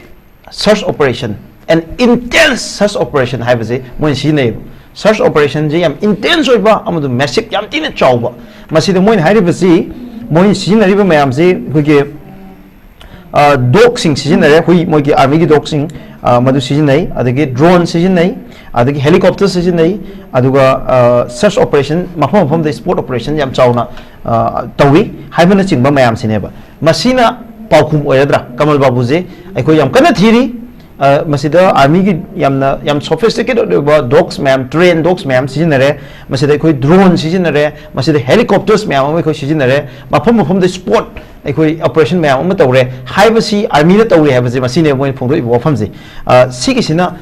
search operation and intense search operation" ꯍꯥꯏꯕꯁꯦ ꯃꯣꯏꯅ ꯁꯤꯖꯤꯟꯅꯩꯌꯦꯕ꯫ ꯁꯔꯆ ꯑꯣꯄꯔꯦꯁꯟꯁꯦ ꯌꯥꯝ ꯏꯟꯇꯦꯟꯁ ꯑꯣꯏꯕ ꯑꯃꯗꯤ ꯃꯦꯁꯤꯞ ꯌꯥꯝ ꯊꯤꯅ ꯆꯥꯎꯕ꯫ ꯃꯁꯤꯗ ꯃꯣꯏꯅ ꯍꯥꯏꯔꯤꯕꯁꯤ, ꯃꯣꯏꯅ ꯁꯤꯖꯤꯟꯅꯔꯤꯕ ꯃꯌꯥꯝꯁꯤ ꯑꯩꯈꯣꯏꯒꯤ ꯗꯣꯒꯁꯤꯡ ꯁꯤꯖꯤꯟꯅꯔꯦ, ꯍꯨꯏ, ꯃꯣꯏꯒꯤ ꯑꯥꯔꯃꯤꯒꯤ ꯗꯣꯒꯁꯤꯡ, ꯑ, ꯃꯗꯨ ꯁꯤꯖꯤꯟꯅꯩ, ꯑꯗꯒꯤ ꯗ꯭ꯔꯣꯟ ꯁꯤꯖꯤꯟꯅꯩ, ꯑꯗꯒꯤ ꯍꯦꯂꯤꯀꯣꯞꯇꯔ ꯁꯤꯖꯤꯟꯅꯩ, ꯑꯗꯨꯒ ꯁꯔꯆ ꯑꯣꯄꯔꯦꯁꯟ, ꯃꯐꯝ ꯃꯐꯝꯗ ꯁ꯭ꯄꯣꯠ ꯑꯣꯄꯔꯦꯁꯟ ꯌꯥꯝ ꯆꯥꯎꯅ, ꯑ, ꯇꯧꯏ ꯍꯥꯏꯕꯅꯆꯤꯡꯕ ꯃꯌꯥꯝꯁꯤꯅꯦꯕ꯫ ꯃꯁꯤꯅ ꯄꯥꯎꯈꯨꯝ ꯑꯣꯏꯔꯗ꯭ꯔꯥ? ꯀꯃꯜ ꯕꯥꯕꯨꯁꯦ ꯑꯩꯈꯣꯏ ꯌꯥꯝ ꯀꯟꯅ ꯊꯤꯔꯤ꯫ ꯑ, ꯃꯁꯤꯗ ꯑꯥꯔꯃꯤꯒꯤ ꯌꯥꯝꯅ, ꯌꯥꯝ ꯁꯣꯐꯤꯁꯇꯤꯀꯦꯇꯦꯠ ꯑꯣꯏꯕ ꯗꯣꯒꯁ ꯃꯌꯥꯝ, ꯇ꯭ꯔꯦꯟ ꯗꯣꯒꯁ ꯃꯌꯥꯝ ꯁꯤꯖꯤꯟꯅꯔꯦ, ꯃꯁꯤꯗ ꯑꯩꯈꯣꯏ ꯗ꯭ꯔꯣꯟ ꯁꯤꯖꯤꯟꯅꯔꯦ, ꯃꯁꯤꯗ ꯍꯦꯂꯤꯀꯣꯞꯇꯔꯁ ꯃꯌꯥꯝ ꯑꯃ ꯑꯩꯈꯣꯏ ꯁꯤꯖꯤꯟꯅꯔꯦ, ꯃꯐꯝ ꯃꯐꯝꯗ ꯁ꯭ꯄꯣꯠ ꯑꯩꯈꯣꯏ ꯑꯣꯄꯔꯦꯁꯟ ꯃꯌꯥꯝ ꯑꯃ ꯇꯧꯔꯦ ꯍꯥꯏꯕꯁꯤ ꯑꯥꯔꯃꯤꯅ ꯇꯧꯔꯦ ꯍꯥꯏꯕꯁꯦ ꯃꯁꯤꯅꯦꯕ ꯃꯣꯏꯅ ꯐꯣꯡꯗꯣꯛꯏꯕ ꯋꯥꯐꯝꯁꯦ꯫ ꯑ, ꯁꯤꯒꯤꯁꯤꯅ,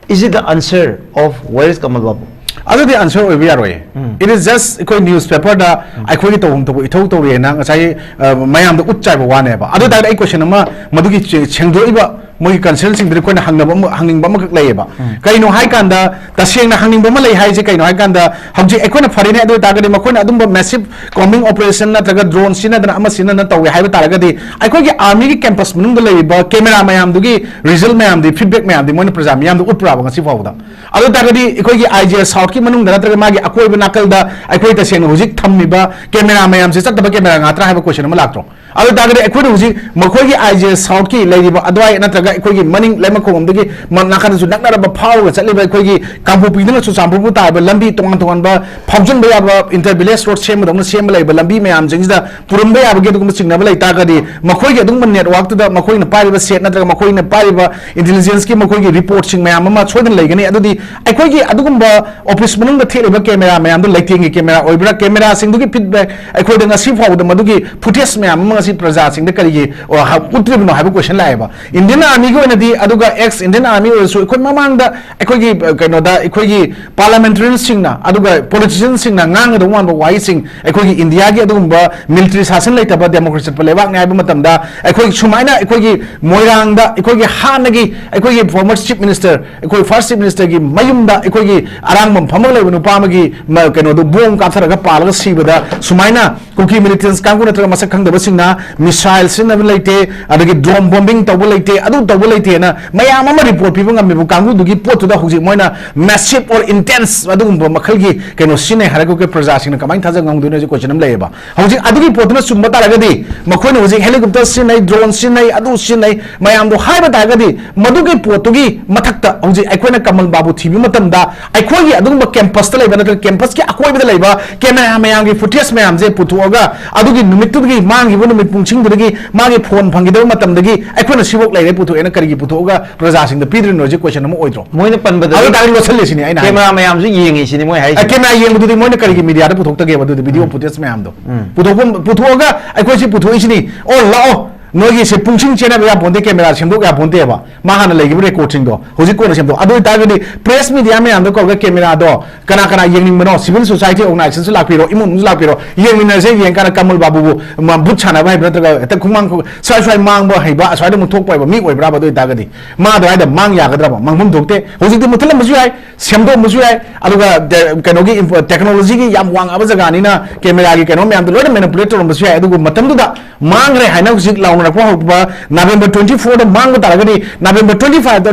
"Is it the answer of where is Kamal Babu?" ꯑꯗꯨꯗꯤ answer ꯑꯣꯏꯕ ꯌꯥꯔꯣꯏ꯫ It is just ꯑꯩꯈꯣꯏ newspaperꯗ ꯑꯩꯈꯣꯏꯒꯤ ꯇꯧꯐꯝ ꯊꯣꯛꯄ ꯏꯊꯧ ꯇꯧꯔꯦꯅ ꯉꯁꯥꯏ, ꯑ, ꯃꯌꯥꯝꯗ ꯎꯠ ꯆꯥꯏꯕ ꯋꯥꯅꯦꯕ꯫ ꯑꯗꯨ ꯑꯣꯏꯇꯥꯔꯗꯤ ꯑꯩ question ꯑꯃ, ꯃꯗꯨꯒꯤ ꯁꯦꯡꯗꯣꯛꯏꯕ ꯃꯣꯏꯒꯤ concernꯁꯤꯡꯗꯨꯗꯤ ꯑꯩꯈꯣꯏꯅ ꯍꯪꯅꯕ ꯑꯃ, ꯍꯪꯅꯤꯡꯕ ꯑꯃꯈꯛ ꯂꯩꯌꯦꯕ꯫ ꯀꯩꯅꯣ ꯍꯥꯏꯀꯥꯟꯗ, ꯇꯁꯦꯡꯅ ꯍꯪꯅꯤꯡꯕ ꯑꯃ ꯂꯩ ꯍꯥꯏꯁꯦ ꯀꯩꯅꯣ ꯍꯥꯏꯀꯥꯟꯗ, ꯍꯧꯖꯤꯛ ꯑꯩꯈꯣꯏꯅ ꯐꯔꯦꯅꯦ, ꯑꯗꯨ ꯑꯣꯏꯇꯥꯔꯒꯗꯤ ꯃꯈꯣꯏꯅ ꯑꯗꯨꯝꯕ massive combing operation ꯅꯠꯇ꯭ꯔꯒ drone ꯁꯤꯖꯤꯟꯅꯗꯅ ꯑꯃ ꯁꯤꯖꯤꯟꯅꯗꯅ ꯇꯧꯋꯦ ꯍꯥꯏꯕ ꯇꯥꯔꯒꯗꯤ, ꯑꯩꯈꯣꯏꯒꯤ armyꯒꯤ campus ꯃꯅꯨꯡꯗ ꯂꯩꯔꯤꯕ camera ꯃꯌꯥꯝꯗꯨꯒꯤ result ꯃꯌꯥꯝꯗꯤ, feedback ꯃꯌꯥꯝꯗꯤ ꯃꯣꯏꯅ ꯄ꯭ꯔꯖꯥ ꯃꯤꯌꯥꯝꯗ ꯎꯠꯄ꯭ꯔꯥꯕ ꯉꯁꯤ ꯐꯥꯎꯕꯗ? ꯑꯗꯨ ꯑꯣꯏꯇꯥꯔꯒꯗꯤ ꯑꯩꯈꯣꯏꯒꯤ I G S Southꯀꯤ ꯃꯅꯨꯡꯗ ꯅꯠꯇ꯭ꯔꯒ ꯃꯥꯒꯤ ꯑꯀꯣꯏꯕ ꯅꯥꯀꯜꯗ ꯑꯩꯈꯣꯏ ꯇꯁꯦꯡꯅ ꯍꯧꯖꯤꯛ ꯊꯝꯃꯤꯕ camera ꯃꯌꯥꯝꯁꯦ ꯆꯠꯇꯕ camera ꯉꯥꯛꯇ꯭ꯔꯥ ꯍꯥꯏꯕ question ꯑꯃ ꯂꯥꯛꯇ꯭ꯔꯣ? ꯑꯗꯨ ꯑꯣꯏꯇꯥꯔꯒꯗꯤ ꯑꯩꯈꯣꯏꯅ ꯍꯧꯖꯤꯛ ꯃꯈꯣꯏꯒꯤ I G S Southꯀꯤ ꯂꯩꯔꯤꯕ ꯑꯗꯨꯋꯥꯏ ꯅꯠꯇ꯭ꯔꯒ ꯑꯩꯈꯣꯏꯒꯤ ꯃꯅꯤꯡ ꯂꯩꯃꯈꯣꯡꯂꯣꯝꯗꯒꯤ ꯃ-, ꯅꯥꯀꯟꯗꯁꯨ ꯅꯛꯅꯔꯕ ꯐꯥꯎꯔꯒ ꯆꯠꯂꯤꯕ ꯑꯩꯈꯣꯏꯒꯤ ꯀꯥꯡꯄꯣꯛꯄꯤꯗꯅ ꯆꯨꯔꯆꯥꯟꯄꯨꯔꯕꯨ ꯇꯥꯔꯤꯕ ꯂꯝꯕꯤ ꯇꯣꯉꯥꯟ ꯇꯣꯉꯥꯟꯕ ꯐꯥꯎꯖꯤꯟꯕ ꯌꯥꯕ inter village road ꯁꯦꯝꯕꯗꯧꯅ ꯁꯦꯝꯕ ꯂꯩꯕ ꯂꯝꯕꯤ ꯃꯌꯥꯝꯁꯤꯡꯁꯤꯗ ꯄꯨꯔꯝꯕ ꯌꯥꯕꯒꯤ ꯑꯗꯨꯒꯨꯝꯕ ꯆꯤꯡꯅꯕ ꯂꯩ ꯇꯥꯔꯒꯗꯤ, ꯃꯈꯣꯏꯒꯤ ꯑꯗꯨꯒꯨꯝꯕ networkꯇꯨꯗ ꯃꯈꯣꯏꯅ ꯄꯥꯏꯔꯤꯕ set ꯅꯠꯇ꯭ꯔꯒ ꯃꯈꯣꯏꯅ ꯄꯥꯏꯔꯤꯕ intelligenceꯀꯤ ꯃꯈꯣꯏꯒꯤ reportꯁꯤꯡ ꯃꯌꯥꯝ ꯑꯃ ꯁꯣꯏꯗꯅ ꯂꯩꯒꯅꯤ꯫ ꯑꯗꯨꯗꯤ ꯑꯩꯈꯣꯏꯒꯤ ꯑꯗꯨꯒꯨꯝꯕ office ꯃꯅꯨꯡꯗ ꯊꯦꯠꯂꯤꯕ camera ꯃꯌꯥꯝꯗꯣ ꯂꯩꯇꯦꯡꯒꯤ camera ꯑꯣꯏꯕ꯭ꯔꯥ? Cameraꯁꯤꯡꯗꯨꯒꯤ feedback ꯑꯩꯈꯣꯏꯗ ꯉꯁꯤ ꯐꯥꯎꯕꯗ ꯃꯗꯨꯒꯤ footage ꯃꯌꯥꯝ ꯑꯃ ꯉꯁꯤ ꯄ꯭ꯔꯖꯥꯁꯤꯡꯗ ꯀꯔꯤꯒꯤ, ꯑ, ꯍ-, ꯎꯠꯇ꯭ꯔꯤꯕꯅꯣ ꯍꯥꯏꯕ question ꯂꯥꯛꯑꯦꯕ꯫ Indian Armyꯒꯤ ꯑꯣꯏꯅꯗꯤ, ꯑꯗꯨꯒ ex Indian Army ꯑꯣꯏꯔꯁꯨ, ꯑꯩꯈꯣꯏ ꯃꯃꯥꯡꯗ ꯑꯩꯈꯣꯏꯒꯤ, ꯑ, ꯀꯩꯅꯣꯗ ꯑꯩꯈꯣꯏꯒꯤ parliamentarianꯁꯤꯡꯅ ꯑꯗꯨꯒ politicianꯁꯤꯡꯅ ꯉꯥꯡꯒꯗꯧꯕ ꯃꯥꯟꯕ ꯋꯥꯍꯩꯁꯤꯡ ꯑꯩꯈꯣꯏꯒꯤ Indiaꯒꯤ ꯑꯗꯨꯒꯨꯝꯕ military ꯁꯥꯁꯟ ꯂꯩꯇꯕ democracy ꯆꯠꯄ ꯂꯩꯕꯥꯛꯅꯤ ꯍꯥꯏꯕ ꯃꯇꯝꯗ, ꯑꯩꯈꯣꯏ ꯁꯨꯃꯥꯏꯅ ꯑꯩꯈꯣꯏꯒꯤ ꯃꯣꯏꯔꯥꯡꯗ ꯑꯩꯈꯣꯏꯒꯤ ꯍꯥꯟꯅꯒꯤ ꯑꯩꯈꯣꯏꯒꯤ former Chief Minister, ꯑꯩꯈꯣꯏ First Chief Ministerꯒꯤ ꯃꯌꯨꯝꯗ ꯑꯩꯈꯣꯏꯒꯤ ꯑꯔꯥꯡꯕꯝ ꯐꯝꯃꯒ ꯂꯩꯕ ꯅꯨꯄꯥ ꯑꯃꯒꯤ ꯃ-, ꯀꯩꯅꯣꯗꯣ bomb ꯀꯥꯞꯊꯔꯒ ꯄꯥꯜꯂꯒ ꯁꯤꯕꯗ ꯁꯨꯃꯥꯏꯅ ꯀꯨꯀꯤ militants ꯀꯥꯡꯕꯨ ꯅꯠꯇ꯭ꯔꯒ ꯃꯁꯛ ꯈꯪꯗꯕꯁꯤꯡꯅ missile ꯁꯤꯖꯤꯟꯅꯕ ꯂꯩꯇꯦ, ꯑꯗꯒꯤ drone bombing ꯇꯧꯕ ꯂꯩꯇꯦ, ꯑꯗꯨ ꯇꯧꯕ ꯂꯩꯇꯦꯅ ꯃꯌꯥꯝ ꯑꯃ report ꯄꯤꯕ ꯉꯝꯃꯤꯕ ꯀꯥꯡꯕꯨꯗꯨꯒꯤ ꯄꯣꯠꯇꯨꯗ ꯍꯧꯖꯤꯛ ꯃꯣꯏꯅ massive or intense ꯑꯗꯨꯒꯨꯝꯕ ꯃꯈꯜꯒꯤ ꯀꯩꯅꯣ ꯁꯤꯖꯤꯟꯅꯩ ꯍꯥꯏꯔꯒ ꯑꯩꯈꯣꯏ ꯄ꯭ꯔꯖꯥꯁꯤꯡꯅ ꯀꯃꯥꯏꯅ ꯊꯥꯖꯕ ꯉꯝꯗꯣꯏꯅꯣ ꯍꯧꯖꯤꯛ question ꯑꯃ ꯂꯩꯌꯦꯕ꯫ ꯍꯧꯖꯤꯛ ꯑꯗꯨꯒꯤ ꯄꯣꯠꯇꯨꯅ ꯆꯨꯝꯕ ꯇꯥꯔꯒꯗꯤ, ꯃꯈꯣꯏꯅ ꯍꯧꯖꯤꯛ helicopter ꯁꯤꯖꯤꯟꯅꯩ, drone ꯁꯤꯖꯤꯟꯅꯩ, ꯑꯗꯨ ꯁꯤꯖꯤꯟꯅꯩ, ꯃꯌꯥꯝꯗꯣ ꯍꯥꯏꯕ ꯇꯥꯔꯒꯗꯤ, ꯃꯗꯨꯒꯤ ꯄꯣꯠꯇꯨꯒꯤ ꯃꯊꯛꯇ ꯍꯧꯖꯤꯛ ꯑꯩꯈꯣꯏꯅ ꯀꯃꯜ ꯕꯥꯕꯨ ꯊꯤꯕ ꯃꯇꯝꯗ, ꯑꯩꯈꯣꯏꯒꯤ ꯑꯗꯨꯒꯨꯝꯕ campusꯇ ꯂꯩꯕ ꯅꯠꯇ꯭ꯔꯒ campusꯀꯤ ꯑꯀꯣꯏꯕꯗ ꯂꯩꯕ camera ꯃꯌꯥꯝꯒꯤ footage ꯃꯌꯥꯝꯁꯦ ꯄꯨꯊꯣꯛꯑꯒ, ꯑꯗꯨꯒꯤ ꯅꯨꯃꯤꯠꯇꯨꯗꯒꯤ, ꯃꯥꯡꯈꯤꯕ ꯅꯨꯃꯤꯠ ꯄꯨꯡꯁꯤꯡꯗꯨꯗꯒꯤ ꯃꯥꯒꯤ phone ꯐꯪꯈꯤꯗꯕ ꯃꯇꯝꯗꯒꯤ ꯑꯩꯈꯣꯏꯅ ꯁꯤꯐꯥꯎ ꯂꯩꯔꯦ ꯄꯨꯊꯣꯛꯑꯦꯅ ꯀꯔꯤꯒꯤ ꯄꯨꯊꯣꯛꯑꯒ ꯄ꯭ꯔꯖꯥꯁꯤꯡꯗ ꯄꯤꯗ꯭ꯔꯤꯅꯣ ꯍꯧꯖꯤꯛ question ꯑꯃ ꯑꯣꯏꯗ꯭ꯔꯣ? ꯃꯣꯏꯅ ꯄꯟꯕꯗꯗꯤ ꯑꯗꯨ ꯇꯥꯔꯗꯤ ꯂꯣꯠꯁꯤꯜꯂꯤꯁꯤꯅꯤ ꯑꯩꯅ ꯍꯥꯏꯁꯦ꯫ Camera ꯃꯌꯥꯝꯁꯨ ꯌꯦꯡꯉꯤꯁꯤꯅꯤ ꯃꯣꯏ ꯍꯥꯏꯁꯦ꯫ ꯑ, camera ꯌꯦꯡꯕꯗꯨꯗꯤ ꯃꯣꯏꯅ ꯀꯔꯤꯒꯤ mediaꯗ ꯄꯨꯊꯣꯛꯇꯒꯦꯕ? ꯑꯗꯨꯗꯤ video footage ꯃꯌꯥꯝꯗꯣ ꯄꯨꯊꯣꯛꯐꯝ-, ꯄꯨꯊꯣꯛꯑꯒ ꯑꯩꯈꯣꯏ ꯁꯤ ꯄꯨꯊꯣꯛꯏꯁꯤꯅꯤ꯫ ꯑꯣ, ꯂꯥꯛꯑꯣ, ꯅꯣꯏꯒꯤꯁꯦ ꯄꯨꯡꯁꯤꯡ ꯆꯦꯟꯅꯕ ꯌꯥꯄꯣꯟꯇꯦ, ꯀꯦꯃꯦꯔꯥ ꯁꯦꯝꯗꯣꯛ ꯌꯥꯄꯣꯟꯇꯦꯕ꯫ ꯃꯥ ꯍꯥꯟꯅ ꯂꯩꯈꯤꯕ ꯔꯦꯀꯣꯔꯗꯁꯤꯡꯗꯣ ꯍꯧꯖꯤꯛ ꯀꯣꯟꯅ ꯁꯦꯝꯗꯣꯛ꯫ ꯑꯗꯨ ꯑꯣꯏꯇꯥꯔꯒꯗꯤ ꯄ꯭ꯔꯦꯁ ꯃꯤꯗꯤꯌꯥ ꯃꯌꯥꯝꯗꯣ ꯀꯧꯔꯒ ꯀꯦꯃꯦꯔꯥꯗꯣ ꯀꯅꯥ ꯀꯅꯥ ꯌꯦꯡꯅꯤꯡꯕꯅꯣ, ꯁꯤꯚꯤꯜ ꯁꯣꯁꯥꯏꯇꯤ ꯑꯣꯔꯒꯅꯥꯏꯖꯦꯁꯟꯁꯨ ꯂꯥꯛꯄꯤꯔꯣ, ꯏꯃꯨꯡ ꯃꯅꯨꯡꯁꯨ ꯂꯥꯛꯄꯤꯔꯣ, ꯌꯦꯡꯃꯤꯟꯅꯁꯦ꯫ ꯌꯦꯡꯀꯥꯟꯗ ꯀꯃꯜ ꯕꯥꯕꯨꯕꯨ ꯃꯥ ꯕꯨꯠ ꯁꯥꯟꯅꯕ ꯍꯩꯕ ꯅꯠꯇ꯭ꯔꯒ ꯍꯦꯛꯇ ꯈꯨꯃꯥꯡ ꯈꯨ-, ꯁ꯭ꯋꯥꯏ ꯁ꯭ꯋꯥꯏ ꯃꯥꯡꯕ ꯍꯩꯕ ꯑꯁ꯭ꯋꯥꯏꯗ ꯑꯃꯨꯛ ꯊꯣꯛꯄ ꯍꯩꯕ ꯃꯤ ꯑꯣꯏꯕ꯭ꯔꯥꯕ? ꯑꯗꯨ ꯑꯣꯏꯇꯥꯔꯒꯗꯤ ꯃꯥ ꯑꯗꯨꯋꯥꯏꯗ ꯃꯥꯡ ꯌꯥꯒꯗ꯭ꯔꯕ? ꯃꯥꯡꯐꯝ ꯊꯣꯛꯇꯦ꯫ ꯍꯧꯖꯤꯛꯇꯤ ꯃꯨꯠꯊꯠꯂꯝꯕꯁꯨ ꯌꯥꯏ, ꯁꯦꯝꯗꯣꯛꯑꯝꯕꯁꯨ ꯌꯥꯏ, ꯑꯗꯨꯒ ꯇꯦ-, ꯀꯩꯅꯣꯒꯤ ꯏꯟꯐꯣ-, ꯇꯦꯛꯅꯣꯂꯣꯖꯤꯒꯤ ꯌꯥꯝ ꯋꯥꯡꯉꯕ ꯖꯒꯥꯅꯤꯅ ꯀꯦꯃꯦꯔꯥꯒꯤ ꯀꯩꯅꯣ ꯃꯌꯥꯝꯗꯣ ꯂꯣꯏꯅ ꯃꯦꯅꯤꯄꯨꯂꯦꯠ ꯇꯧꯔꯝꯕꯁꯨ ꯌꯥꯏ꯫ ꯑꯗꯨꯕꯨ ꯃꯇꯝꯗꯨꯗ ꯃꯥꯡꯈ꯭ꯔꯦ ꯍꯥꯏꯅ ꯍꯧꯖꯤꯛ ꯂꯥꯎꯅꯔꯛꯄ ꯍꯧꯔꯛꯄ ꯅꯕꯦꯝꯕꯔ twenty fourꯗ ꯃꯥꯡꯕ ꯇꯥꯔꯒꯗꯤ, ꯅꯕꯦꯝꯕꯔ twenty fiveꯇ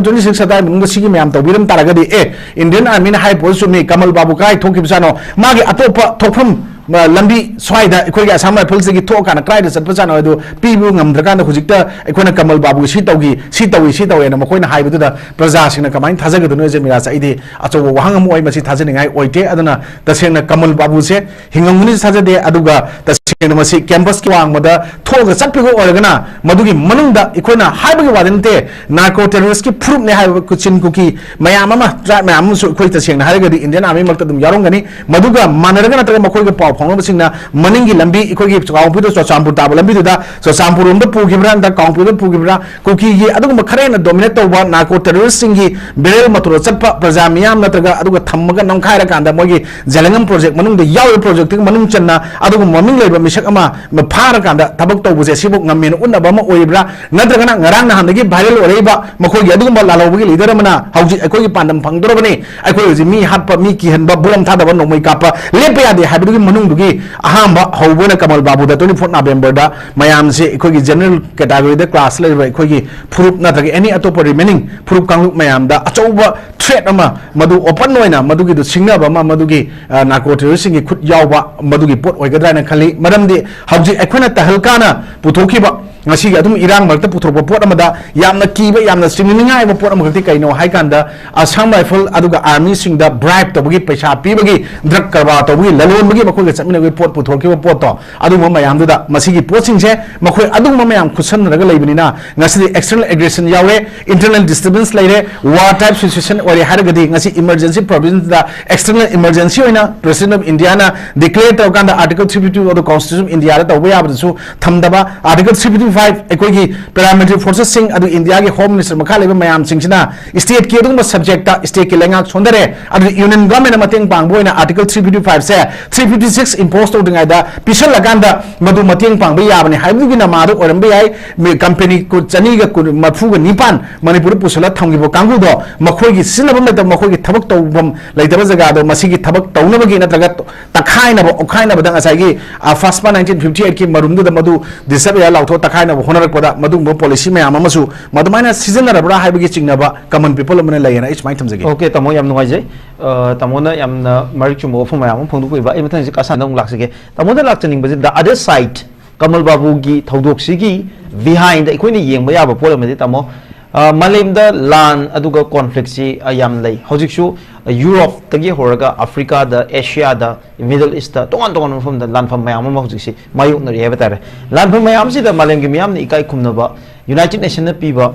twenty six ꯑꯗꯨꯋꯥꯏ ꯃꯅꯨꯡꯗ ꯁꯤꯒꯤ ꯃꯌꯥꯝ ꯇꯧꯕꯤꯔꯝ ꯇꯥꯔꯒꯗꯤ, ꯑꯦ, ꯏꯟꯗꯤꯌꯟ ꯑꯥꯔꯃꯤꯅ ꯍꯥꯏ ꯄꯣꯠ ꯆꯨꯝꯃꯤ, ꯀꯃꯜ ꯕꯥꯕꯨ ꯀꯥꯏ ꯊꯣꯛꯈꯤꯕꯖꯥꯠꯅꯣ, ꯃꯥꯒꯤ ꯑꯇꯣꯞꯄ ꯊꯣꯛꯐꯝ, ꯑ, ꯂꯝꯕꯤ ꯁ꯭ꯋꯥꯏꯗ ꯑꯩꯈꯣꯏꯒꯤ ꯑꯁꯥꯝ ꯔꯥꯏꯐꯜꯁꯇꯒꯤ ꯊꯣꯛꯑꯀꯥꯟꯗ ꯀꯗꯥꯏꯗ ꯆꯠꯄꯖꯥꯠꯅꯣ ꯍꯥꯏꯗꯣ ꯄꯤꯕ ꯉꯝꯗ꯭ꯔꯀꯥꯟꯗ ꯍꯧꯖꯤꯛꯇ ꯑꯩꯈꯣꯏꯅ ꯀꯃꯜ ꯕꯥꯕꯨ ꯁꯤ ꯇꯧꯈꯤ, ꯁꯤ ꯇꯧꯏ, ꯁꯤ ꯇꯧꯋꯦꯅ ꯃꯈꯣꯏꯅ ꯍꯥꯏꯕꯗꯨꯗ ꯄ꯭ꯔꯖꯥꯁꯤꯡꯅ ꯀꯃꯥꯏꯅ ꯊꯥꯖꯒꯗꯣꯏꯅꯣ? ꯖꯦꯃꯤꯔꯥꯁꯦ ꯑꯩꯗꯤ ꯑꯆꯧꯕ ꯋꯥꯍꯪ ꯑꯃ ꯑꯣꯏ, ꯃꯁꯤ ꯊꯥꯖꯅꯤꯡꯉꯥꯏ ꯑꯣꯏꯗꯦ꯫ ꯑꯗꯨꯅ ꯇꯁꯦꯡꯅ ꯀꯃꯜ ꯕꯥꯕꯨꯁꯦ ꯍꯤꯡꯉꯝꯒꯅꯤꯁꯨ ꯊꯥꯖꯗꯦ꯫ ꯑꯗꯨꯒ ꯇꯁꯦꯡꯅ ꯃꯁꯤ ꯀꯦꯝꯄꯁꯀꯤ ꯋꯥꯡꯃꯗ ꯊꯣꯛꯑꯒ ꯆꯠꯄꯤꯕ ꯑꯣꯏꯔꯒꯅ ꯃꯗꯨꯒꯤ ꯃꯅꯨꯡꯗ ꯑꯩꯈꯣꯏꯅ ꯍꯥꯏꯕꯒꯤ ꯋꯥꯗꯤ ꯅꯠꯇꯦ, ꯅꯥꯔꯀꯣ ꯇꯦꯔꯣꯔꯤꯁꯀꯤ ꯐꯨꯔꯨꯞꯅꯦ ꯍꯥꯏꯕ ꯀꯨꯆꯤꯟ ꯀꯨꯀꯤ ꯃꯌꯥꯝ ꯑꯃ, ꯇ꯭ꯔꯥꯏꯕ ꯃꯌꯥꯝ ꯑꯃꯁꯨ ꯑꯩꯈꯣꯏ ꯇꯁꯦꯡꯅ ꯍꯥꯏꯔꯒꯗꯤ ꯏꯟꯗꯤꯌꯟ ꯑꯥꯔꯃꯤ ꯃꯔꯛꯇ ꯑꯗꯨꯝ ꯌꯥꯎꯔꯝꯒꯅꯤ꯫ ꯃꯗꯨꯒ ꯃꯥꯟꯅꯔꯒ ꯅꯠꯇ꯭ꯔꯒ ꯃꯈꯣꯏꯒ ꯄꯥꯎ ꯐꯥꯎꯅꯕꯁꯤꯡꯅ ꯃꯅꯤꯡꯒꯤ ꯂꯝꯕꯤ, ꯑꯩꯈꯣꯏꯒꯤ ꯀꯥꯡꯄꯣꯛꯄꯤꯗ ꯆꯨꯔꯆꯥꯟꯄꯨꯔ ꯇꯥꯕ ꯂꯝꯕꯤꯗꯨꯗ, ꯆꯨꯔꯆꯥꯟꯄꯨꯔ ꯔꯣꯝꯗ ꯄꯨꯈꯤꯕ꯭ꯔꯥ ꯅꯠꯇ꯭ꯔꯒ ꯀꯥꯡꯄꯣꯛꯄꯤꯗ ꯄꯨꯈꯤꯕ꯭ꯔꯥ, ꯀꯨꯀꯤꯒꯤ ꯑꯗꯨꯒꯨꯝꯕ ꯈꯔ ꯍꯦꯟꯅ ꯗꯣꯃꯤꯅꯦꯠ ꯇꯧꯕ ꯅꯥꯔꯀꯣ ꯇꯦꯔꯣꯔꯤꯁꯁꯤꯡꯒꯤ ꯕꯦꯔꯦꯜ ꯃꯇꯨꯔ ꯆꯠꯄ ꯄ꯭ꯔꯖꯥ ꯃꯤꯌꯥꯝ ꯅꯠꯇ꯭ꯔꯒ ꯑꯗꯨꯒ ꯊꯝꯃꯒ ꯅꯝꯈꯥꯏꯔꯀꯥꯟꯗ ꯃꯣꯏꯒꯤ ꯖꯦꯂꯦꯡꯉꯝ ꯄ꯭ꯔꯣꯖꯦꯛ ꯃꯅꯨꯡꯗ ꯌꯥꯎꯔꯤꯕ ꯄ꯭ꯔꯣꯖꯦꯛꯇꯨꯒꯤ ꯃꯅꯨꯡ ꯆꯟꯅ ꯑꯗꯨꯒꯨꯝꯕ ꯃꯃꯤꯡ ꯂꯩꯕ ꯃꯤꯁꯛ ꯑꯃ ꯐꯥꯔꯀꯥꯟꯗ ꯊꯕꯛ ꯇꯧꯕꯁꯦ ꯁꯤꯕꯨ ꯉꯝꯃꯦꯅ ꯎꯠꯅꯕ ꯑꯃ ꯑꯣꯏꯔꯤꯕ꯭ꯔꯥ? ꯅꯠꯇ꯭ꯔꯒꯅ ꯉꯔꯥꯡ ꯅꯍꯥꯟꯗꯒꯤ ꯚꯥꯏꯔꯦꯜ ꯑꯣꯏꯔꯛꯏꯕ ꯃꯈꯣꯏꯒꯤ ꯑꯗꯨꯒꯨꯝꯕ ꯂꯥꯜꯍꯧꯕꯒꯤ ꯂꯤꯗꯔ ꯑꯃꯅ ꯍꯧꯖꯤꯛ ꯑꯩꯈꯣꯏꯒꯤ ꯄꯥꯟꯗꯝ ꯐꯪꯗꯣꯔꯕꯅꯤ, ꯑꯩꯈꯣꯏ ꯍꯧꯖꯤꯛ ꯃꯤ ꯍꯥꯠꯄ, ꯃꯤ ꯀꯤꯍꯟꯕ, ꯕꯣꯝ ꯊꯥꯗꯕ, ꯅꯣꯡꯃꯩ ꯀꯥꯞꯄ ꯂꯦꯞꯄ ꯌꯥꯗꯦ ꯍꯥꯏꯕꯗꯨꯒꯤ ꯃꯅꯨꯡꯗꯨꯒꯤ ꯑꯍꯥꯟꯕ ꯍꯧꯕ ꯑꯣꯏꯅ ꯀꯃꯜ ꯕꯥꯕꯨꯗ twenty four Novemberꯗ ꯃꯌꯥꯝꯁꯦ ꯑꯩꯈꯣꯏꯒꯤ ꯖꯦꯅꯔꯦꯜ ꯀꯦꯇꯥꯒꯣꯔꯤꯗ ꯀ꯭ꯂꯥꯁ ꯂꯩꯔꯤꯕ ꯑꯩꯈꯣꯏꯒꯤ ꯐꯨꯔꯨꯞ ꯅꯠꯇ꯭ꯔꯒ ꯑꯦꯅꯤ ꯑꯇꯣꯞꯄ ꯔꯤꯃꯦꯅꯤꯡ ꯐꯨꯔꯨꯞ ꯀꯥꯡꯂꯨꯞ ꯃꯌꯥꯝꯗ ꯑꯆꯧꯕ ꯊ꯭ꯔꯦꯠ ꯑꯃ, ꯃꯗꯨ ꯑꯣꯄꯟ ꯑꯣꯏꯅ ꯃꯗꯨꯒꯤꯗꯨ ꯁꯤꯡꯅꯕ ꯑꯃ, ꯃꯗꯨꯒꯤ, ꯑ, ꯅꯥꯔꯀꯣ ꯇꯦꯔꯣꯔꯤꯁꯁꯤꯡꯒꯤ ꯈꯨꯠ ꯌꯥꯎꯕ ꯃꯗꯨꯒꯤ ꯄꯣꯠ ꯑꯣꯏꯒꯗ꯭ꯔꯥ ꯍꯥꯏꯅ ꯈꯜꯂꯤ꯫ ꯃꯔꯝꯗꯤ ꯍꯧꯖꯤꯛ ꯑꯩꯈꯣꯏꯅ ꯇꯍꯜꯀꯥꯅ ꯄꯨꯊꯣꯛꯈꯤꯕ ꯉꯁꯤꯒꯤ ꯑꯗꯨꯝ ꯏꯔꯥꯡ ꯃꯔꯛꯇ ꯄꯨꯊꯣꯔꯛꯄ ꯄꯣꯠ ꯑꯃꯗ ꯌꯥꯝꯅ ꯀꯤꯕ, ꯌꯥꯝꯅ ꯆꯤꯡꯅꯅꯤꯡꯉꯥꯏ ꯑꯣꯏꯕ ꯄꯣꯠ ꯑꯃꯈꯛꯇꯤ ꯀꯩꯅꯣ ꯍꯥꯏ ꯀꯥꯟꯗ, ꯑꯁꯥꯝ ꯔꯥꯏꯐꯜ ꯑꯗꯨꯒ ꯑꯥꯔꯃꯤꯁꯤꯡꯗ ꯕ꯭ꯔꯥꯏꯕ ꯇꯧꯕꯒꯤ, ꯄꯩꯁꯥ ꯄꯤꯕꯒꯤ, ꯗ꯭ꯔꯒ ꯀꯔꯕꯥꯔ ꯇꯧꯕꯒꯤ, ꯂꯂꯣꯟꯕꯒꯤ ꯃꯈꯣꯏꯒ ꯆꯠꯃꯤꯟꯅꯕꯒꯤ ꯄꯣꯠ ꯄꯨꯊꯣꯔꯛꯈꯤꯕ ꯄꯣꯠꯇꯣ, ꯑꯗꯨꯒꯨꯝꯕ ꯃꯌꯥꯝꯗꯨꯗ ꯃꯁꯤꯒꯤ ꯄꯣꯠꯁꯤꯡꯁꯦ ꯃꯈꯣꯏ ꯑꯗꯨꯒꯨꯝꯕ ꯃꯌꯥꯝ ꯈꯨꯠꯁꯝꯅꯔꯒ ꯂꯩꯕꯅꯤꯅ ꯉꯁꯤꯗꯤ external aggression ꯌꯥꯎꯔꯦ, internal disturbance ꯂꯩꯔꯦ, war type situation ꯑꯣꯏꯔꯦ ꯍꯥꯏꯔꯒꯗꯤ ꯉꯁꯤ emergency provisionꯗ external emergency ꯑꯣꯏꯅ President of Indiaꯅ declare ꯇꯧꯔꯀꯥꯟꯗ Article three fifty two of the Constitution of Indiaꯗ ꯇꯧꯕ ꯌꯥꯕꯗꯨꯁꯨ ꯊꯝꯗꯕ, Article three fifty two five ꯑꯩꯈꯣꯏꯒꯤ ꯄꯦꯔꯥꯃꯤꯂꯤꯇꯔꯤ ꯐꯣꯔꯁꯦꯁꯁꯤꯡ, ꯑꯗꯨ ꯏꯟꯗꯤꯌꯥꯒꯤ ꯍꯣꯝ ꯃꯤꯅꯤꯁꯇꯔ ꯃꯈꯥ ꯂꯩꯕ ꯃꯌꯥꯝꯁꯤꯡꯁꯤꯅ ꯁ꯭ꯇꯦꯠꯀꯤ ꯑꯗꯨꯒꯨꯝꯕ ꯁꯕꯖꯦꯛꯇ ꯁ꯭ꯇꯦꯠꯀꯤ ꯂꯩꯉꯥꯛ ꯁꯣꯟꯊꯔꯦ, ꯑꯗꯨ ꯌꯨꯅꯤꯌꯟ ꯒꯚꯔꯟꯃꯦꯟꯠꯅ ꯃꯇꯦꯡ ꯄꯥꯡꯕ ꯑꯣꯏꯅ ꯑꯥꯔꯇꯤꯀꯜ ꯊ꯭ꯔꯤ ꯐꯤꯐꯇꯤ ꯐꯥꯏꯚꯁꯦ ꯊ꯭ꯔꯤ ꯐꯤꯐꯇꯤ ꯁꯤꯛꯁ ꯏꯝꯄꯣꯁ ꯇꯧꯗ꯭ꯔꯤꯉꯩꯗ ꯄꯤꯁꯜꯂꯀꯥꯟꯗ ꯃꯗꯨ ꯃꯇꯦꯡ ꯄꯥꯡꯕ ꯌꯥꯕꯅꯤ ꯍꯥꯏꯕꯗꯨꯒꯤ ꯅꯃꯥꯗꯣ ꯑꯣꯏꯔꯝꯕ ꯌꯥꯏ꯫ ꯃꯤ-, ꯀꯝꯄꯦꯅꯤ ꯀꯨ-, ꯆꯅꯤꯒ ꯀꯨꯟ, ꯃꯔꯤꯐꯨꯒ ꯅꯤꯄꯥꯟ ꯃꯅꯤꯄꯨꯔꯗ ꯄꯨꯁꯜꯂ ꯊꯝꯈꯤꯕ ꯀꯥꯡꯕꯨꯗꯣ ꯃꯈꯣꯏꯒꯤ ꯁꯤꯖꯤꯟꯅꯐꯝ ꯂꯩꯇꯕ, ꯃꯈꯣꯏꯒꯤ ꯊꯕꯛ ꯇꯧꯐꯝ ꯂꯩꯇꯕ ꯖꯒꯥꯗꯣ ꯃꯁꯤꯒꯤ ꯊꯕꯛ ꯇꯧꯅꯕꯒꯤ ꯅꯠꯇ꯭ꯔꯒ ꯇꯛꯈꯥꯏꯅꯕ, ꯑꯣꯠꯈꯥꯏꯅꯕꯗ ꯉꯁꯥꯏꯒꯤ, ꯑ, ꯐꯥꯁꯄꯥ ꯅꯥꯏꯟꯇꯤꯟ ꯐꯤꯐꯇꯤ ꯑꯩꯠꯀꯤ ꯃꯔꯨꯝꯗꯨꯗ ꯃꯗꯨ ꯗꯤꯁꯑꯦꯕꯜ ꯂꯥꯎꯊꯣꯛ ꯇꯛꯈꯥꯏꯅꯕ ꯍꯣꯠꯅꯔꯛꯄꯗ ꯃꯗꯨꯒꯨꯝꯕ ꯄꯣꯂꯤꯁꯤ ꯃꯌꯥꯝ ꯑꯃꯁꯨ ꯃꯗꯨꯃꯥꯏꯅ ꯁꯤꯖꯤꯟꯅꯔꯕ꯭ꯔꯥ ꯍꯥꯏꯕꯒꯤ ꯆꯤꯡꯅꯕ ꯀꯃꯟ ꯄꯤꯄꯜ ꯑꯃꯅ ꯂꯩꯌꯦꯅ ꯑꯩ ꯁꯨꯃꯥꯏꯅ ꯊꯝꯖꯒꯦ꯫ ꯑꯣꯀꯦ, ꯇꯥꯃꯣ, ꯌꯥꯝ ꯅꯨꯡꯉꯥꯏꯖꯩ꯫ ꯑ, ꯇꯥꯃꯣꯅ ꯌꯥꯝꯅ ꯃꯔꯤꯛ ꯆꯨꯝꯕ ꯋꯥꯐꯝ ꯃꯌꯥꯝ ꯑꯃ ꯐꯣꯡꯗꯣꯛꯄꯤꯕ꯫ ꯑꯩ ꯃꯊꯪꯁꯤ ꯀꯥꯁꯥꯟꯗ ꯑꯃꯨꯛ ꯂꯥꯛꯆꯒꯦ꯫ ꯇꯥꯃꯣꯗ ꯂꯥꯛꯆꯅꯤꯡꯕꯁꯤ, the other side, Kamal ꯕꯥꯕꯨꯒꯤ ꯊꯧꯗꯣꯛꯁꯤꯒꯤ behind ꯑꯩꯈꯣꯏꯅ ꯌꯦꯡꯕ ꯌꯥꯕ ꯄꯣꯠ ꯑꯃꯗꯤ, ꯇꯥꯃꯣ, ꯑ, ꯃꯥꯂꯦꯝꯗ ꯂꯥꯟ ꯑꯗꯨꯒ ꯀꯣꯟꯐ꯭ꯂꯤꯛꯁꯤ, ꯑ, ꯌꯥꯝ ꯂꯩ꯫ ꯍꯧꯖꯤꯛꯁꯨ, ꯑ, ꯌꯨꯔꯣꯞꯇꯒꯤ ꯍꯧꯔꯒ ꯑꯐ꯭ꯔꯤꯀꯥꯗ, ꯑꯦꯁꯤꯌꯥꯗ, ꯃꯤꯗꯜ ꯏꯁꯇ, ꯇꯣꯉꯥꯟ ꯇꯣꯉꯥꯟꯕ ꯃꯐꯝꯗ ꯂꯥꯟꯐꯝ ꯃꯌꯥꯝ ꯑꯃ ꯍꯧꯖꯤꯛꯁꯤ ꯃꯥꯌꯣꯛꯅꯔꯤ ꯍꯥꯏꯕ ꯇꯥꯔꯦ꯫ ꯂꯥꯟꯐꯝ ꯃꯌꯥꯝꯁꯤꯗ ꯃꯥꯂꯦꯝꯒꯤ ꯃꯤꯌꯥꯝꯅ ꯏꯀꯥꯏ ꯈꯨꯝꯅꯕ ꯌꯨꯅꯥꯏꯇꯦꯗ ꯅꯦꯁꯟꯅ ꯄꯤꯕ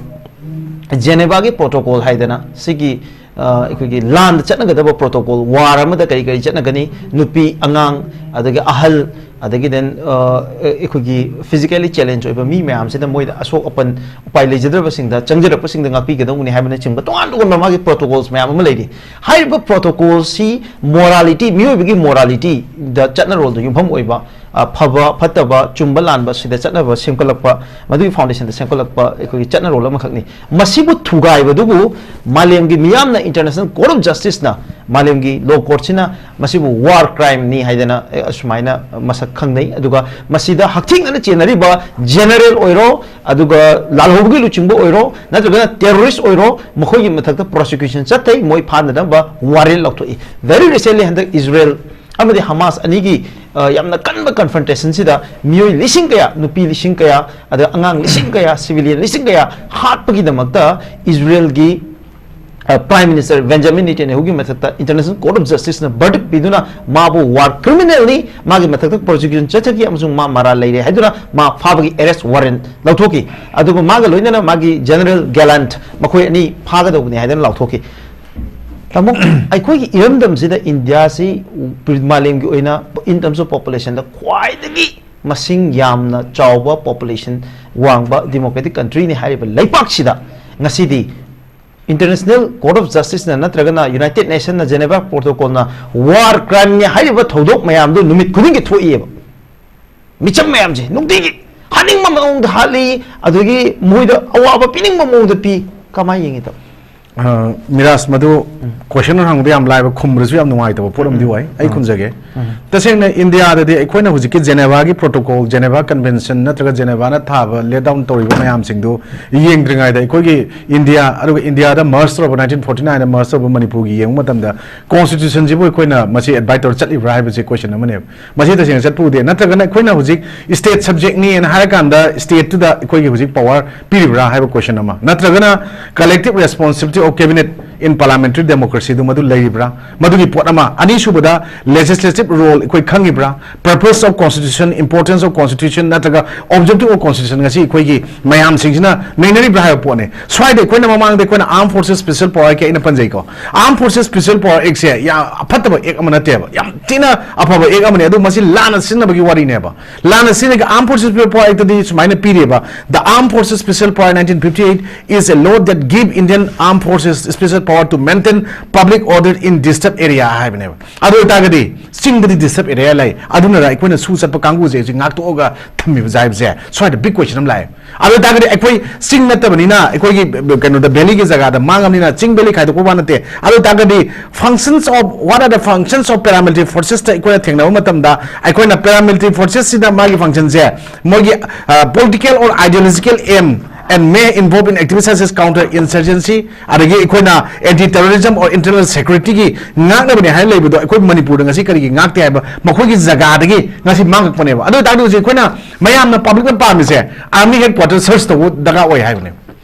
ꯖꯦꯅꯦꯚꯥꯒꯤ ꯄ꯭ꯔꯣꯇꯣꯀꯣꯜ ꯍꯥꯏꯗꯅ ꯁꯤꯒꯤ, ꯑ, ꯑꯩꯈꯣꯏꯒꯤ ꯂꯥꯟꯗ ꯆꯠꯅꯒꯗꯕ ꯄ꯭ꯔꯣꯇꯣꯀꯣꯜ, ꯋꯥꯔ ꯑꯃꯗ ꯀꯔꯤ ꯀꯔꯤ ꯆꯠꯅꯒꯅꯤ, ꯅꯨꯄꯤ, ꯑꯉꯥꯡ, ꯑꯗꯒꯤ ꯑꯍꯜ, ꯑꯗꯒꯤ then, ꯑ, ꯑꯩꯈꯣꯏꯒꯤ ꯐꯤꯖꯤꯀꯦꯜꯂꯤ ꯆꯦꯂꯦꯟꯖ ꯑꯣꯏꯕ ꯃꯤ ꯃꯌꯥꯝꯁꯤꯗ, ꯃꯣꯏꯗ ꯑꯁꯣꯛ ꯑꯄꯟ ꯎꯄꯥꯏ ꯂꯩꯖꯗ꯭ꯔꯕꯁꯤꯡꯗ, ꯆꯪꯖꯔꯛꯄꯁꯤꯡꯗ ꯉꯥꯛꯄꯤꯒꯗꯧꯕꯅꯤ ꯍꯥꯏꯕꯅꯆꯤꯡꯕ ꯇꯣꯉꯥꯟ ꯇꯣꯉꯥꯟꯕ ꯃꯥꯒꯤ ꯄ꯭ꯔꯣꯇꯣꯀꯣꯜꯁ ꯃꯌꯥꯝ ꯑꯃ ꯂꯩꯔꯤ꯫ ꯍꯥꯏꯔꯤꯕ ꯄ꯭ꯔꯣꯇꯣꯀꯣꯜꯁꯤ ꯃꯣꯔꯥꯂꯤꯇꯤ, ꯃꯤꯑꯣꯏꯕꯒꯤ ꯃꯣꯔꯥꯂꯤꯇꯤꯗ, ꯆꯠꯅꯔꯣꯜꯗ ꯌꯨꯝꯐꯝ ꯑꯣꯏꯕ, ꯑ, ꯐꯕ ꯐꯠꯇꯕ, ꯆꯨꯝꯕ ꯂꯥꯟꯕ ꯁꯤꯗ ꯆꯠꯅꯕ ꯁꯦꯝꯒꯠꯂꯛꯄ, ꯃꯗꯨꯒꯤ ꯐꯥꯎꯟꯗꯦꯁꯟꯗ ꯁꯦꯝꯒꯠꯂꯛꯄ ꯑꯩꯈꯣꯏꯒꯤ ꯆꯠꯅꯔꯣꯜ ꯑꯃꯈꯛꯅꯤ꯫ ꯃꯁꯤꯕꯨ ꯊꯨꯒꯥꯏꯕꯗꯨꯕꯨ ꯃꯥꯂꯦꯝꯒꯤ ꯃꯤꯌꯥꯝꯅ, International Court of Justiceꯅ, ꯃꯥꯂꯦꯝꯒꯤ ꯂꯣ ꯀꯣꯔꯠꯁꯤꯅ ꯃꯁꯤꯕꯨ ꯋꯥꯔ ꯀ꯭ꯔꯥꯏꯝꯅꯤ ꯍꯥꯏꯗꯅ, ꯑꯦ, ꯑꯁꯨꯃꯥꯏꯅ ꯃꯁꯛ ꯈꯪꯅꯩ꯫ ꯑꯗꯨꯒ ꯃꯁꯤꯗ ꯍꯛꯊꯦꯡꯅꯅ ꯆꯦꯟꯅꯔꯤꯕ ꯖꯦꯅꯔꯦꯜ ꯑꯣꯏꯔꯣ, ꯑꯗꯨꯒ ꯂꯥꯜꯍꯧꯕꯒꯤ ꯂꯨꯆꯤꯡꯕ ꯑꯣꯏꯔꯣ, ꯅꯠꯇ꯭ꯔꯒꯅ ꯇꯦꯔꯣꯔꯤꯁ ꯑꯣꯏꯔꯣ, ꯃꯈꯣꯏꯒꯤ ꯃꯊꯛꯇ ꯄ꯭ꯔꯣꯁꯤꯀ꯭ꯌꯨꯁꯟ ꯆꯠꯊꯩ, ꯃꯣꯏ ꯐꯥꯅꯅꯕ ꯋꯥꯔꯦꯟ ꯂꯧꯊꯣꯛꯏ꯫ Very recently ꯍꯟꯗꯛ ꯏꯖꯔꯦꯜ ꯑꯃꯗꯤ ꯍꯃꯥꯁ ꯑꯅꯤꯒꯤ, ꯑ, ꯌꯥꯝꯅ ꯀꯟꯕ ꯀꯟꯐ꯭ꯔꯟꯇꯦꯁꯟꯁꯤꯗ ꯃꯤꯑꯣꯏ ꯂꯤꯁꯤꯡ ꯀꯌꯥ, ꯅꯨꯄꯤ ꯂꯤꯁꯤꯡ ꯀꯌꯥ, ꯑꯗ ꯑꯉꯥꯡ ꯂꯤꯁꯤꯡ ꯀꯌꯥ, ꯁꯤꯚꯤꯂꯤꯌꯟ ꯂꯤꯁꯤꯡ ꯀꯌꯥ ꯍꯥꯠꯄꯒꯤꯗꯃꯛꯇ ꯏꯖꯔꯦꯜꯒꯤ, ꯑ, ꯄ꯭ꯔꯥꯏꯝ ꯃꯤꯅꯤꯁꯇꯔ ꯕꯦꯟꯖꯥꯃꯤꯟ ꯅꯦꯇꯟꯌꯥꯍꯨꯒꯤ ꯃꯊꯛꯇ International Court of Justiceꯅ verdict ꯄꯤꯗꯨꯅ ꯃꯥꯕꯨ ꯋꯥꯔ ꯀ꯭ꯔꯤꯃꯤꯅꯦꯜꯅꯤ, ꯃꯥꯒꯤ ꯃꯊꯛꯇ ꯄ꯭ꯔꯣꯁꯤꯀ꯭ꯌꯨꯁꯟ ꯆꯠꯊꯈꯤ ꯑꯃꯁꯨꯡ ꯃꯥ ꯃꯔꯥꯜ ꯂꯩꯔꯦ ꯍꯥꯏꯗꯨꯅ ꯃꯥ ꯐꯥꯕꯒꯤ ꯑꯦꯔꯦꯁ ꯋꯥꯔꯦꯟ ꯂꯧꯊꯣꯛꯈꯤ꯫ ꯑꯗꯨꯒ ꯃꯥꯒ ꯂꯣꯏꯅꯅ ꯃꯥꯒꯤ ꯖꯦꯅꯔꯦꯜ ꯒꯦꯂꯥꯟꯠ, ꯃꯈꯣꯏ ꯑꯅꯤ ꯐꯥꯒꯗꯧꯕꯅꯤ ꯍꯥꯏꯗꯅ ꯂꯥꯎꯊꯣꯛꯈꯤ꯫ ꯇꯥꯃꯣ, ꯑꯩꯈꯣꯏꯒꯤ ꯏꯔꯝꯗꯝꯁꯤꯗ ꯏꯟꯗꯤꯌꯥꯁꯤ ꯃꯥꯂꯦꯝꯒꯤ ꯑꯣꯏꯅ in terms of populationꯗ ꯈ꯭ꯋꯥꯏꯗꯒꯤ ꯃꯁꯤꯡ ꯌꯥꯝꯅ ꯆꯥꯎꯕ, population ꯋꯥꯡꯕ democratic countryꯅꯤ ꯍꯥꯏꯔꯤꯕ ꯂꯩꯄꯥꯛꯁꯤꯗ ꯉꯁꯤꯗꯤ International Court of Justiceꯅ ꯅꯠꯇ꯭ꯔꯒꯅ United Nationꯅ Geneva Protocolꯅ war crimeꯅꯤ ꯍꯥꯏꯔꯤꯕ ꯊꯧꯗꯣꯛ ꯃꯌꯥꯝꯗꯨ ꯅꯨꯃꯤꯠ ꯈꯨꯗꯤꯡꯒꯤ ꯊꯣꯛꯏꯑꯕ꯫ ꯃꯤꯆꯝ ꯃꯌꯥꯝꯁꯦ ꯅꯨꯡꯇꯤꯒꯤ ꯍꯥꯠꯅꯤꯡꯕ ꯃꯑꯣꯡꯗ ꯍꯥꯠꯂꯤ, ꯑꯗꯨꯗꯒꯤ ꯃꯣꯏꯗ ꯑꯋꯥꯕ ꯄꯤꯅꯤꯡꯕ ꯃꯑꯣꯡꯗ ꯄꯤ꯫ ꯀꯃꯥꯏꯅ ꯌꯦꯡꯉꯤ ꯇꯧ? ꯑ, ꯃꯤꯔꯥꯖ, ꯃꯗꯨ question ꯍꯪꯕꯗ ꯌꯥꯝ ꯂꯥꯏꯕ, ꯈꯨꯝꯕꯗꯁꯨ ꯌꯥꯝ ꯅꯨꯡꯉꯥꯏꯇꯕ ꯄꯣꯠ ꯑꯃꯗꯤ ꯑꯣꯏ꯫ ꯑꯩ ꯈꯨꯝꯖꯒꯦ꯫ ꯇꯁꯦꯡꯅ ꯏꯟꯗꯤꯌꯥꯗꯗꯤ ꯑꯩꯈꯣꯏꯅ ꯍꯧꯖꯤꯛꯀꯤ Genevaꯒꯤ protocol, Geneva Convention ꯅꯠꯇ꯭ꯔꯒ Genevaꯅ ꯊꯥꯕ, lay down ꯇꯧꯔꯤꯕ ꯃꯌꯥꯝꯁꯤꯡꯗꯨ ꯌꯦꯡꯗ꯭ꯔꯤꯉꯩꯗ, ꯑꯩꯈꯣꯏꯒꯤ ꯏꯟꯗꯤꯌꯥ, ꯑꯗꯨꯒ ꯏꯟꯗꯤꯌꯥꯗ merge ꯇꯧꯔꯕ, nineteen forty nineꯗ merge ꯇꯧꯔꯕ ꯃꯅꯤꯄꯨꯔꯒꯤ ꯌꯦꯡꯕ ꯃꯇꯝꯗ, constitutionꯁꯤꯕꯨ ꯑꯩꯈꯣꯏꯅ ꯃꯁꯤ abide ꯇꯧꯔ ꯆꯠꯂꯤꯕ꯭ꯔꯥ ꯍꯥꯏꯕꯁꯤ question ꯑꯃꯅꯦꯕ꯫ ꯃꯁꯤ ꯇꯁꯦꯡꯅ ꯆꯠꯄ ꯎꯗꯦ꯫ ꯅꯠꯇ꯭ꯔꯒꯅ ꯑꯩꯈꯣꯏꯅ ꯍꯧꯖꯤꯛ state subjectꯅꯤꯅ ꯍꯥꯏꯔꯀꯥꯟꯗ stateꯇꯨꯗ ꯑꯩꯈꯣꯏꯒꯤ ꯍꯧꯖꯤꯛ power ꯄꯤꯔꯤꯕ꯭ꯔꯥ ꯍꯥꯏꯕ question ꯑꯃ, ꯅꯠꯇ꯭ꯔꯒꯅ collective responsibility of cabinet in parliamentary democracyꯗꯨ ꯃꯗꯨ ꯂꯩꯔꯤꯕ꯭ꯔꯥ? ꯃꯗꯨꯒꯤ ꯄꯣꯠ ꯑꯃ꯫ ꯑꯅꯤꯁꯨꯕꯗ, legislative role ꯑꯩꯈꯣꯏ ꯈꯪꯉꯤꯕ꯭ꯔꯥ? Purpose of constitution, importance of constitution ꯅꯠꯇ꯭ꯔꯒ objective of constitution ꯉꯁꯤ ꯑꯩꯈꯣꯏꯒꯤ ꯃꯌꯥꯝꯁꯤꯡꯁꯤꯅ ꯅꯩꯅꯔꯤꯕ꯭ꯔꯥ ꯍꯥꯏꯕ ꯄꯣꯠꯅꯤ꯫ ꯁ꯭ꯋꯥꯏꯗ ꯑꯩꯈꯣꯏꯅ ꯃꯃꯥꯡꯗ ꯑꯩꯈꯣꯏꯅ Armed Forces Special Power Act ꯑꯩꯅ ꯄꯟꯖꯩꯀꯣ꯫ Armed Forces Special Power Actꯁꯦ ꯌꯥꯝ ꯐꯠꯇꯕ act ꯑꯃ ꯅꯠꯇꯦꯕ, ꯌꯥꯝ ꯊꯤꯅ ꯑꯐꯕ act ꯑꯃꯅꯤ꯫ ꯑꯗꯨ ꯃꯁꯤ ꯂꯥꯟꯅ ꯁꯤꯖꯤꯟꯅꯕꯒꯤ ꯋꯥꯔꯤꯅꯦꯕ꯫ ꯂꯥꯟꯅ ꯁꯤꯖꯤꯟꯅꯕꯒꯤ Armed Forces Special Power Actꯗꯤ ꯁꯨꯃꯥꯏꯅ ꯄꯤꯔꯤꯕ: The Armed Forces Special Power nineteen fifty-eight is a law that give Indian Armed Forces special power to maintain public order in disturbed area ꯍꯥꯏꯕꯅꯦꯕ꯫ ꯑꯗꯨ ꯑꯣꯏꯇꯥꯔꯒꯗꯤ ꯆꯤꯡꯗꯗꯤ disturbed area ꯂꯩ, ꯑꯗꯨꯅ ꯑꯩꯈꯣꯏꯅ ꯁꯨ ꯆꯠꯄ ꯀꯥꯡꯕꯨꯁꯦ ꯍꯧꯖꯤꯛ ꯉꯥꯛꯊꯣꯛꯑꯒ ꯊꯝꯃꯤꯕ ꯍꯥꯏꯕꯁꯦ ꯁ꯭ꯋꯥꯏꯗ big question ꯑꯃ ꯂꯥꯛꯑꯦ꯫ ꯑꯗꯨ ꯑꯣꯏꯇꯥꯔꯒꯗꯤ ꯑꯩꯈꯣꯏ ꯆꯤꯡ ꯅꯠꯇꯕꯅꯤꯅ, ꯑꯩꯈꯣꯏꯒꯤ ꯀꯩꯅꯣꯗ valleyꯒꯤ ꯖꯒꯥꯗ ꯃꯥꯡꯉꯕꯅꯤꯅ ꯆꯤꯡ valley ꯈꯥꯏꯗꯣꯛꯄ ꯋꯥ ꯅꯠꯇꯦ꯫ ꯑꯗꯨ ꯑꯣꯏꯇꯥꯔꯒꯗꯤ functions of, what are the functions of paramilitary forcesꯇ ꯑꯩꯈꯣꯏꯅ ꯊꯦꯡꯅꯕ ꯃꯇꯝꯗ, ꯑꯩꯈꯣꯏꯅ paramilitary forcesꯁꯤꯗ ꯃꯥꯒꯤ functionꯁꯦ ꯃꯣꯏꯒꯤ, ꯑ, political or ideological aim and may involve in activities such as counter insurgency, ꯑꯗꯒꯤ ꯑꯩꯈꯣꯏꯅ anti terrorism or internal securityꯒꯤ ꯉꯥꯛꯅꯕꯅꯦ ꯍꯥꯏꯅ ꯂꯩꯕꯗꯣ ꯑꯩꯈꯣꯏ ꯃꯅꯤꯄꯨꯔꯗ ꯉꯁꯤ ꯀꯔꯤꯒꯤ ꯉꯥꯛꯇꯦ ꯍꯥꯏꯕ, ꯃꯈꯣꯏꯒꯤ ꯖꯒꯥꯗꯒꯤ ꯉꯁꯤ ꯃꯥꯡꯉꯛꯄꯅꯦꯕ꯫ ꯑꯗꯨ ꯑꯣꯏꯇꯥꯔꯗꯤ ꯍꯧꯖꯤꯛ ꯑꯩꯈꯣꯏꯅ ꯃꯌꯥꯝꯅ, publicꯅ ꯄꯥꯝꯃꯤꯁꯦ army headquarter search ꯇꯧꯕ ꯗꯔꯀꯥꯔ ꯑꯣꯏ ꯍꯥꯏꯕꯅꯦꯕ꯫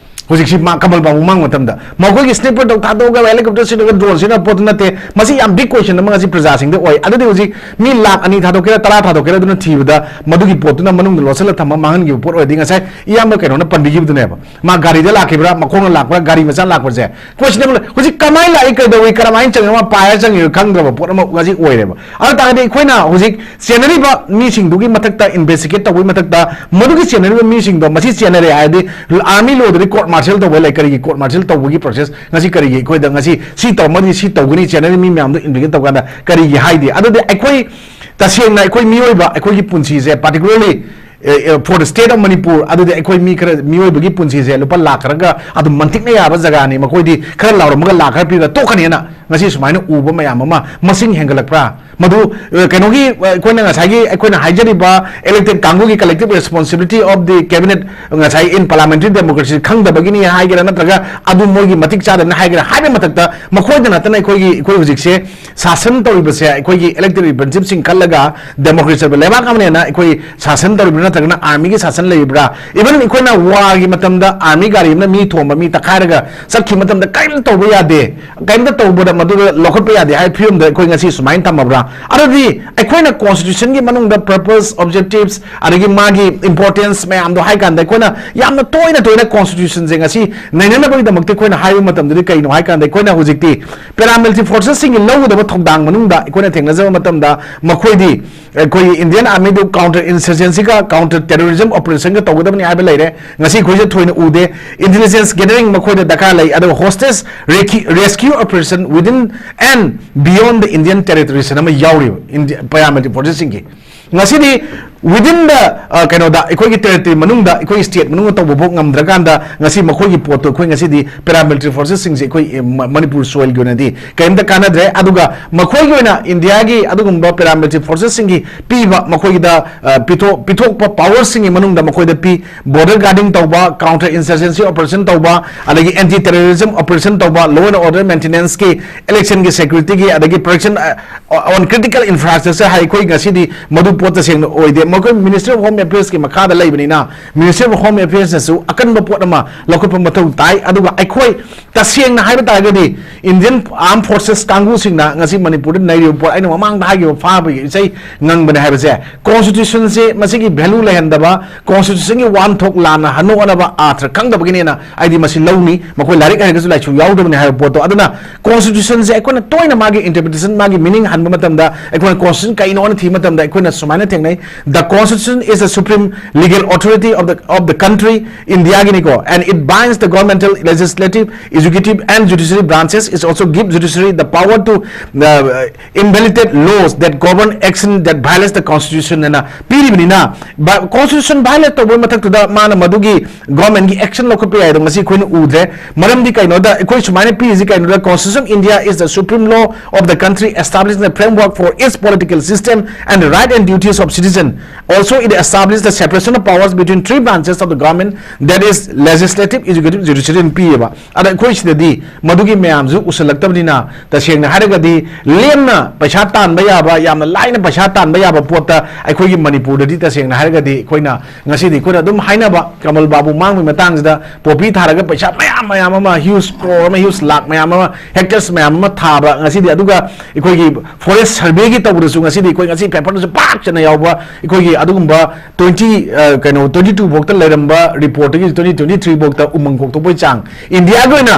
ꯍꯧꯖꯤꯛꯁꯤ ꯃꯥ ꯀꯃꯜ ꯄꯥꯕꯨꯡ ꯃꯥꯡꯕ ꯃꯇꯝꯗ ꯃꯈꯣꯏꯒꯤ sniper ꯇꯧ ꯊꯥꯗꯣꯛꯑꯒ helicopter ꯁꯤꯖꯤꯟꯅꯔꯒ drone ꯁꯤꯖꯤꯟꯅꯕ ꯄꯣꯠꯇꯨ ꯅꯠꯇꯦ꯫ ꯃꯁꯤ ꯌꯥꯝ big question ꯑꯃ ꯉꯁꯤ ꯄ꯭ꯔꯖꯥꯁꯤꯡꯗ ꯑꯣꯏ꯫ ꯑꯗꯨꯗꯤ ꯍꯧꯖꯤꯛ ꯃꯤ ꯂꯥꯛ ꯑꯅꯤ ꯊꯥꯗꯣꯛꯀꯦꯔꯥ, ꯇꯔꯥ ꯊꯥꯗꯣꯛꯀꯦꯔꯥ, ꯑꯗꯨꯅ ꯊꯤꯕꯗ ꯃꯗꯨꯒꯤ ꯄꯣꯠꯇꯨꯅ ꯃꯅꯨꯡꯗ ꯂꯣꯠꯁꯤꯜꯂ ꯊꯝꯃ ꯃꯥꯡꯍꯟꯈꯤꯕ ꯄꯣꯠ ꯑꯣꯏꯔꯗꯤ ꯉꯁꯥꯏ ꯏꯌꯥꯝꯕ ꯀꯩꯅꯣꯅ ꯄꯟꯕꯤꯈꯤꯕꯗꯨꯅꯦꯕ꯫ ꯃꯥ ꯒꯥꯔꯤꯗ ꯂꯥꯛꯈꯤꯕ꯭ꯔꯥ, ꯃꯈꯣꯡꯅ ꯂꯥꯛꯄ꯭ꯔꯥ, ꯒꯥꯔꯤ ꯃꯆꯥ ꯂꯥꯛꯄꯁꯦ questionable꯫ ꯍꯧꯖꯤꯛ ꯀꯃꯥꯏꯅ ꯂꯥꯛꯏ, ꯀꯩꯗꯧꯏ, ꯀꯔꯝꯍꯥꯏꯅ ꯆꯪꯉꯤꯅꯣ, ꯃꯥ ꯄꯥꯏꯔ ꯆꯪꯉꯤꯔꯣ ꯈꯪꯗ꯭ꯔꯕ ꯄꯣꯠ ꯑꯃ ꯉꯁꯤ ꯑꯣꯏꯔꯦꯕ꯫ ꯑꯗꯨ ꯇꯥꯔꯒꯗꯤ ꯑꯩꯈꯣꯏꯅ ꯍꯧꯖꯤꯛ ꯆꯦꯟꯅꯔꯤꯕ ꯃꯤꯁꯤꯡꯗꯨꯒꯤ ꯃꯊꯛꯇ, investigate ꯇꯧꯕꯒꯤ ꯃꯊꯛꯇ, ꯃꯗꯨꯒꯤ ꯆꯦꯟꯅꯔꯤꯕ ꯃꯤꯁꯤꯡꯗꯣ, ꯃꯁꯤ ꯆꯦꯟꯅꯔꯦ ꯍꯥꯏꯔꯗꯤ army law ꯗꯗꯤ court martial ꯇꯧꯕ ꯂꯩ꯫ ꯀꯔꯤꯒꯤ court martial ꯇꯧꯕꯒꯤ process? ꯉꯁꯤ ꯀꯔꯤꯒꯤ ꯑꯩꯈꯣꯏꯗ ꯉꯁꯤ ꯁꯤ ꯇꯧꯔꯝꯃꯗꯤ ꯁꯤ ꯇꯧꯒꯅꯤ, ꯆꯦꯟꯅꯔꯤꯕ ꯃꯤ ꯃꯌꯥꯝꯗꯣ investigate ꯇꯧꯀꯥꯟꯗ ꯀꯔꯤꯒꯤ ꯍꯥꯏꯗꯦ? ꯑꯗꯨꯗꯤ ꯑꯩꯈꯣꯏ ꯇꯁꯦꯡꯅ ꯑꯩꯈꯣꯏ ꯃꯤꯑꯣꯏꯕ, ꯑꯩꯈꯣꯏꯒꯤ ꯄꯨꯟꯁꯤꯁꯦ, particularly for the state of Manipur, ꯑꯗꯨꯗꯤ ꯑꯩꯈꯣꯏ ꯃꯤ ꯈꯔ, ꯃꯤꯑꯣꯏꯕꯒꯤ ꯄꯨꯟꯁꯤꯁꯦ ꯂꯨꯄꯥ ꯂꯥꯛ ꯈꯔꯒ ꯑꯗꯨꯝ ꯃꯟꯇꯤꯛꯅ ꯌꯥꯕ ꯖꯒꯥꯅꯤ꯫ ꯃꯈꯣꯏꯗꯤ ꯈꯔ ꯂꯥꯎꯔꯝꯃꯒ ꯂꯥꯛ ꯈꯔ ꯄꯤꯔꯒ ꯇꯣꯛꯀꯅꯤꯅ ꯉꯁꯤ ꯁꯨꯃꯥꯏꯅ ꯎꯕ ꯃꯌꯥꯝ ꯑꯃ ꯃꯁꯤꯡ ꯍꯦꯟꯒꯠꯂꯛꯄ꯭ꯔꯥ? ꯃꯗꯨ, ꯑ, ꯀꯩꯅꯣꯒꯤ, ꯑ, ꯑꯩꯈꯣꯏꯅ ꯉꯁꯥꯏꯒꯤ, ꯑꯩꯈꯣꯏꯅ ꯍꯥꯏꯖꯔꯤꯕ elected ꯀꯥꯡꯕꯨꯒꯤ collective responsibility of the cabinet, ꯉꯁꯥꯏ in parliamentary democracy ꯈꯪꯗꯕꯒꯤꯅꯤ ꯍꯥꯏꯒꯦꯔꯥ, ꯅꯠꯇ꯭ꯔꯒ ꯑꯗꯨ ꯃꯣꯏꯒꯤ ꯃꯇꯤꯛ ꯆꯥꯗꯕꯅ ꯍꯥꯏꯒꯦꯔꯥ, ꯍꯥꯏꯕ ꯃꯊꯛꯇ ꯃꯈꯣꯏꯗ ꯅꯠꯇꯅ ꯑꯩꯈꯣꯏꯒꯤ, ꯑꯩꯈꯣꯏ ꯍꯧꯖꯤꯛꯁꯦ ꯁꯥꯁꯟ ꯇꯧꯔꯤꯕꯁꯦ ꯑꯩꯈꯣꯏꯒꯤ elected representative ꯁꯤꯡ ꯈꯜꯂꯒ democracy ꯑꯣꯏꯕ ꯂꯩꯕꯥꯛ ꯑꯃꯅꯦꯅ ꯑꯩꯈꯣꯏ ꯁꯥꯁꯟ ꯇꯧꯔꯤꯕ꯭ꯔꯥ, ꯅꯠꯇ꯭ꯔꯒꯅ army ꯒꯤ ꯁꯥꯁꯟ ꯂꯩꯔꯤꯕ꯭ꯔꯥ? Even ꯑꯩꯈꯣꯏꯅ war ꯒꯤ ꯃꯇꯝꯗ army ꯒꯥꯔꯤ ꯑꯃꯅ ꯃꯤ ꯊꯣꯝꯕ, ꯃꯤ ꯇꯛꯈꯥꯏꯔꯒ ꯆꯠꯈꯤꯕ ꯃꯇꯝꯗ ꯀꯔꯤꯝꯇ ꯇꯧꯕ ꯌꯥꯗꯦ, ꯀꯔꯤꯝꯇ ꯇꯧꯕꯗ ꯃꯗꯨꯗ ꯂꯧꯈꯠꯄ ꯌꯥꯗꯦ ꯍꯥꯏꯕ ꯐꯤꯕꯝꯗ ꯑꯩꯈꯣꯏ ꯉꯁꯤ ꯁꯨꯃꯥꯏꯅ ꯊꯝꯃꯕ꯭ꯔꯥ? ꯑꯗꯨꯗꯤ ꯑꯩꯈꯣꯏꯅ constitution ꯒꯤ ꯃꯅꯨꯡꯗ purpose, objectives, ꯑꯗꯒꯤ ꯃꯥꯒꯤ importance ꯃꯌꯥꯝꯗꯣ ꯍꯥꯏ ꯀꯥꯟꯗ ꯑꯩꯈꯣꯏꯅ ꯌꯥꯝꯅ ꯇꯣꯏꯅ ꯇꯣꯏꯅ constitution ꯁꯦ ꯉꯁꯤ ꯅꯩꯅꯅꯕꯒꯤꯗꯃꯛꯇ ꯑꯩꯈꯣꯏꯅ ꯍꯥꯏꯕ ꯃꯇꯝꯗꯗꯤ ꯀꯩꯅꯣ ꯍꯥꯏ ꯀꯥꯟꯗ ꯑꯩꯈꯣꯏꯅ ꯍꯧꯖꯤꯛꯇꯤ paramilitary forces ꯁꯤꯡꯒꯤ ꯂꯧꯒꯗꯕ ꯊꯧꯗꯥꯡ ꯃꯅꯨꯡꯗ ꯑꯩꯈꯣꯏꯅ ꯊꯦꯡꯅꯖꯕ ꯃꯇꯝꯗ ꯃꯈꯣꯏꯗꯤ ꯑꯩꯈꯣꯏꯒꯤ Indian army ꯗꯨ counter insurgency ꯒ counter terrorism operation ꯒ ꯇꯧꯒꯗꯕꯅꯤ ꯍꯥꯏꯕ ꯂꯩꯔꯦ꯫ ꯉꯁꯤ ꯑꯩꯈꯣꯏꯁꯦ ꯊꯣꯏꯅ ꯎꯗꯦ꯫ Intelligence gathering ꯃꯈꯣꯏꯗ ꯗꯔꯀꯥꯔ ꯂꯩ, ꯑꯗꯨꯒ hostage rescue operation within and beyond the Indian territories ꯍꯥꯏꯅ ꯑꯃ ꯌꯥꯎꯔꯤꯕ India paramilitary forces ꯁꯤꯡꯒꯤ꯫ ꯉꯁꯤꯗꯤ within the, ꯑ, ꯀꯩꯅꯣꯗ, ꯑꯩꯈꯣꯏꯒꯤ territory ꯃꯅꯨꯡꯗ, ꯑꯩꯈꯣꯏꯒꯤ state ꯃꯅꯨꯡꯗ ꯇꯧꯕ ꯐꯥꯎ ꯉꯝꯗ꯭ꯔꯀꯥꯟꯗ ꯉꯁꯤ ꯃꯈꯣꯏꯒꯤ ꯄꯣꯠꯇꯣ ꯑꯩꯈꯣꯏ ꯉꯁꯤꯗꯤ paramilitary forces ꯁꯤꯡꯁꯦ ꯑꯩꯈꯣꯏ, ꯑ, ꯃ-, ꯃꯅꯤꯄꯨꯔ soil ꯒꯤ ꯑꯣꯏꯅꯗꯤ ꯀꯔꯤꯝꯇ ꯀꯥꯟꯅꯗ꯭ꯔꯦ꯫ ꯑꯗꯨꯒ ꯃꯈꯣꯏꯒꯤ ꯑꯣꯏꯅ India ꯒꯤ ꯑꯗꯨꯒꯨꯝꯕ paramilitary forces ꯁꯤꯡꯒꯤ ꯄꯤꯕ ꯃꯈꯣꯏꯒꯤꯗ, ꯑ, ꯄꯤꯊꯣꯛ-, ꯄꯤꯊꯣꯛꯄ power ꯁꯤꯡꯒꯤ ꯃꯅꯨꯡꯗ ꯃꯈꯣꯏꯗ ꯄꯤ, border guarding ꯇꯧꯕ, counter insurgency operation ꯇꯧꯕ, ꯑꯗꯒꯤ anti terrorism operation ꯇꯧꯕ, law and order maintenance ꯀꯤ, election ꯒꯤ security ꯒꯤ, ꯑꯗꯒꯤ protection, ꯑ, on critical infrastructure ꯍꯥꯏ, ꯑꯩꯈꯣꯏ ꯉꯁꯤꯗꯤ ꯃꯗꯨ ꯄꯣꯠ ꯇꯁꯦꯡꯅ ꯑꯣꯏꯗꯦ꯫ ꯃꯈꯣꯏ Ministry of Home Affairs ꯀꯤ ꯃꯈꯥꯗ ꯂꯩꯕꯅꯤꯅ, Ministry of Home Affairs ꯅꯁꯨ ꯑꯀꯟꯕ ꯄꯣꯠ ꯑꯃ ꯂꯧꯈꯠꯄ ꯃꯊꯧ ꯇꯥꯏ꯫ ꯑꯗꯨꯒ ꯑꯩꯈꯣꯏ ꯇꯁꯦꯡꯅ ꯍꯥꯏꯕ ꯇꯥꯔꯒꯗꯤ Indian Armed Forces ꯀꯥꯡꯕꯨꯁꯤꯡꯅ ꯉꯁꯤ ꯃꯅꯤꯄꯨꯔꯗ ꯅꯩꯔꯤꯕ ꯄꯣꯠ, ꯑꯩꯅ ꯃꯃꯥꯡꯗ ꯍꯥꯏꯈꯤꯕ ꯐꯥꯕꯒꯤ ꯏꯁꯩ ꯉꯪꯕꯅꯦ ꯍꯥꯏꯕꯁꯦ, constitution ꯁꯦ ꯃꯁꯤꯒꯤ value ꯂꯩꯍꯟꯗꯕ, constitution ꯒꯤ ꯋꯥꯍꯟꯊꯣꯛ ꯂꯥꯟꯅ ꯍꯟꯅꯣꯛꯅꯕ ꯑꯥꯔꯊ ꯈꯪꯗꯕꯒꯤꯅꯦꯅ ꯑꯩꯗꯤ ꯃꯁꯤ ꯂꯧꯅꯤ꯫ ꯃꯈꯣꯏ ꯂꯥꯏꯔꯤꯛ ꯍꯩꯔꯒꯁꯨ ꯂꯥꯏꯁꯨ ꯌꯥꯎꯗꯕꯅꯦ ꯍꯥꯏꯕ ꯄꯣꯠꯇꯣ꯫ ꯑꯗꯨꯅ constitution ꯁꯦ ꯑꯩꯈꯣꯏꯅ ꯇꯣꯏꯅ ꯃꯥꯒꯤ interpretation, ꯃꯥꯒꯤ meaning ꯍꯟꯕ ꯃꯇꯝꯗ, ꯑꯩꯈꯣꯏꯅ constitution ꯀꯩꯅꯣꯅ ꯊꯤꯕ ꯃꯇꯝꯗ ꯑꯩꯈꯣꯏꯅ ꯁꯨꯃꯥꯏꯅ ꯊꯦꯡꯅꯩ: "The constitution is the supreme legal authority of the, of the country", India ꯒꯤꯅꯤꯀꯣ, "and it binds the governmental, legislative, executive and judiciary branches. It also gives judiciary the power to, uh, invalidate laws that govern action that violates the constitution" ꯍꯥꯏꯅ ꯄꯤꯔꯤꯕꯅꯤꯅ, constitution violate ꯇꯧꯕ ꯃꯊꯛꯇꯨꯗ ꯃꯥꯅ ꯃꯗꯨꯒꯤ government ꯒꯤ action ꯂꯧꯈꯠꯄ ꯌꯥꯏꯗꯣ ꯉꯁꯤ ꯑꯩꯈꯣꯏꯅ ꯎꯗ꯭ꯔꯦ꯫ ꯃꯔꯝꯗꯤ ꯀꯩꯅꯣꯗ, ꯑꯩꯈꯣꯏ ꯁꯨꯃꯥꯏꯅ ꯄꯤꯔꯤꯁꯤ ꯀꯩꯅꯣꯗ, "Constitution of India is the supreme law of the country, establishing the framework for its political system and the right and duties of citizen. Also, it establishes the separation of powers between three branches of the government, that is, legislative, executive, judiciary" ꯄꯤꯌꯦꯕ꯫ ꯑꯗ ꯑꯩꯈꯣꯏ ꯁꯤꯗꯗꯤ ꯃꯗꯨꯒꯤ ꯃꯌꯥꯝꯁꯨ ꯎꯁꯜꯂꯛꯇꯕꯅꯤꯅ, ꯇꯁꯦꯡꯅ ꯍꯥꯏꯔꯒꯗꯤ ꯂꯦꯝꯅ ꯄꯩꯁꯥ ꯇꯥꯟꯕ ꯌꯥꯕ, ꯌꯥꯝꯅ ꯂꯥꯏꯅ ꯄꯩꯁꯥ ꯇꯥꯟꯕ ꯌꯥꯕ ꯄꯣꯠꯇ ꯑꯩꯈꯣꯏꯒꯤ ꯃꯅꯤꯄꯨꯔꯗꯗꯤ, ꯇꯁꯦꯡꯅ ꯍꯥꯏꯔꯒꯗꯤ, ꯑꯩꯈꯣꯏꯅ ꯉꯁꯤꯗꯤ ꯑꯩꯈꯣꯏꯅ ꯑꯗꯨꯝ ꯍꯥꯏꯅꯕ, ꯀꯃꯜ ꯕꯥꯕꯨ ꯃꯥꯡꯕꯒꯤ ꯃꯇꯥꯡꯁꯤꯗ poppy ꯊꯥꯔꯒ ꯄꯩꯁꯥ ꯃꯌꯥꯝ ꯃꯌꯥꯝ ꯑꯃ, huge crore ꯑꯃ, huge ꯂꯥꯛ ꯃꯌꯥꯝ ꯑꯃ, hectares ꯃꯌꯥꯝ ꯑꯃ ꯊꯥꯕ, ꯉꯁꯤꯗꯤ ꯑꯗꯨꯒ ꯑꯩꯈꯣꯏꯒꯤ forest survey ꯒꯤ ꯇꯧꯕꯗꯁꯨ ꯉꯁꯤꯗꯤ ꯑꯩꯈꯣꯏ ꯉꯁꯤ paper ꯗꯁꯨ ꯄꯥꯛ ꯆꯠꯅ ꯌꯥꯎꯕ ꯑꯩꯈꯣꯏꯒꯤ ꯑꯗꯨꯒꯨꯝꯕ twenty, ꯑ, ꯀꯩꯅꯣ, twenty two ꯐꯥꯎꯗ ꯂꯩꯔꯝꯕ report ꯇꯒꯤ twenty twenty three ꯐꯥꯎꯗ ꯎꯃꯪ ꯀꯣꯛꯊꯣꯛꯄꯒꯤ ꯆꯥꯡ India ꯒꯤ ꯑꯣꯏꯅ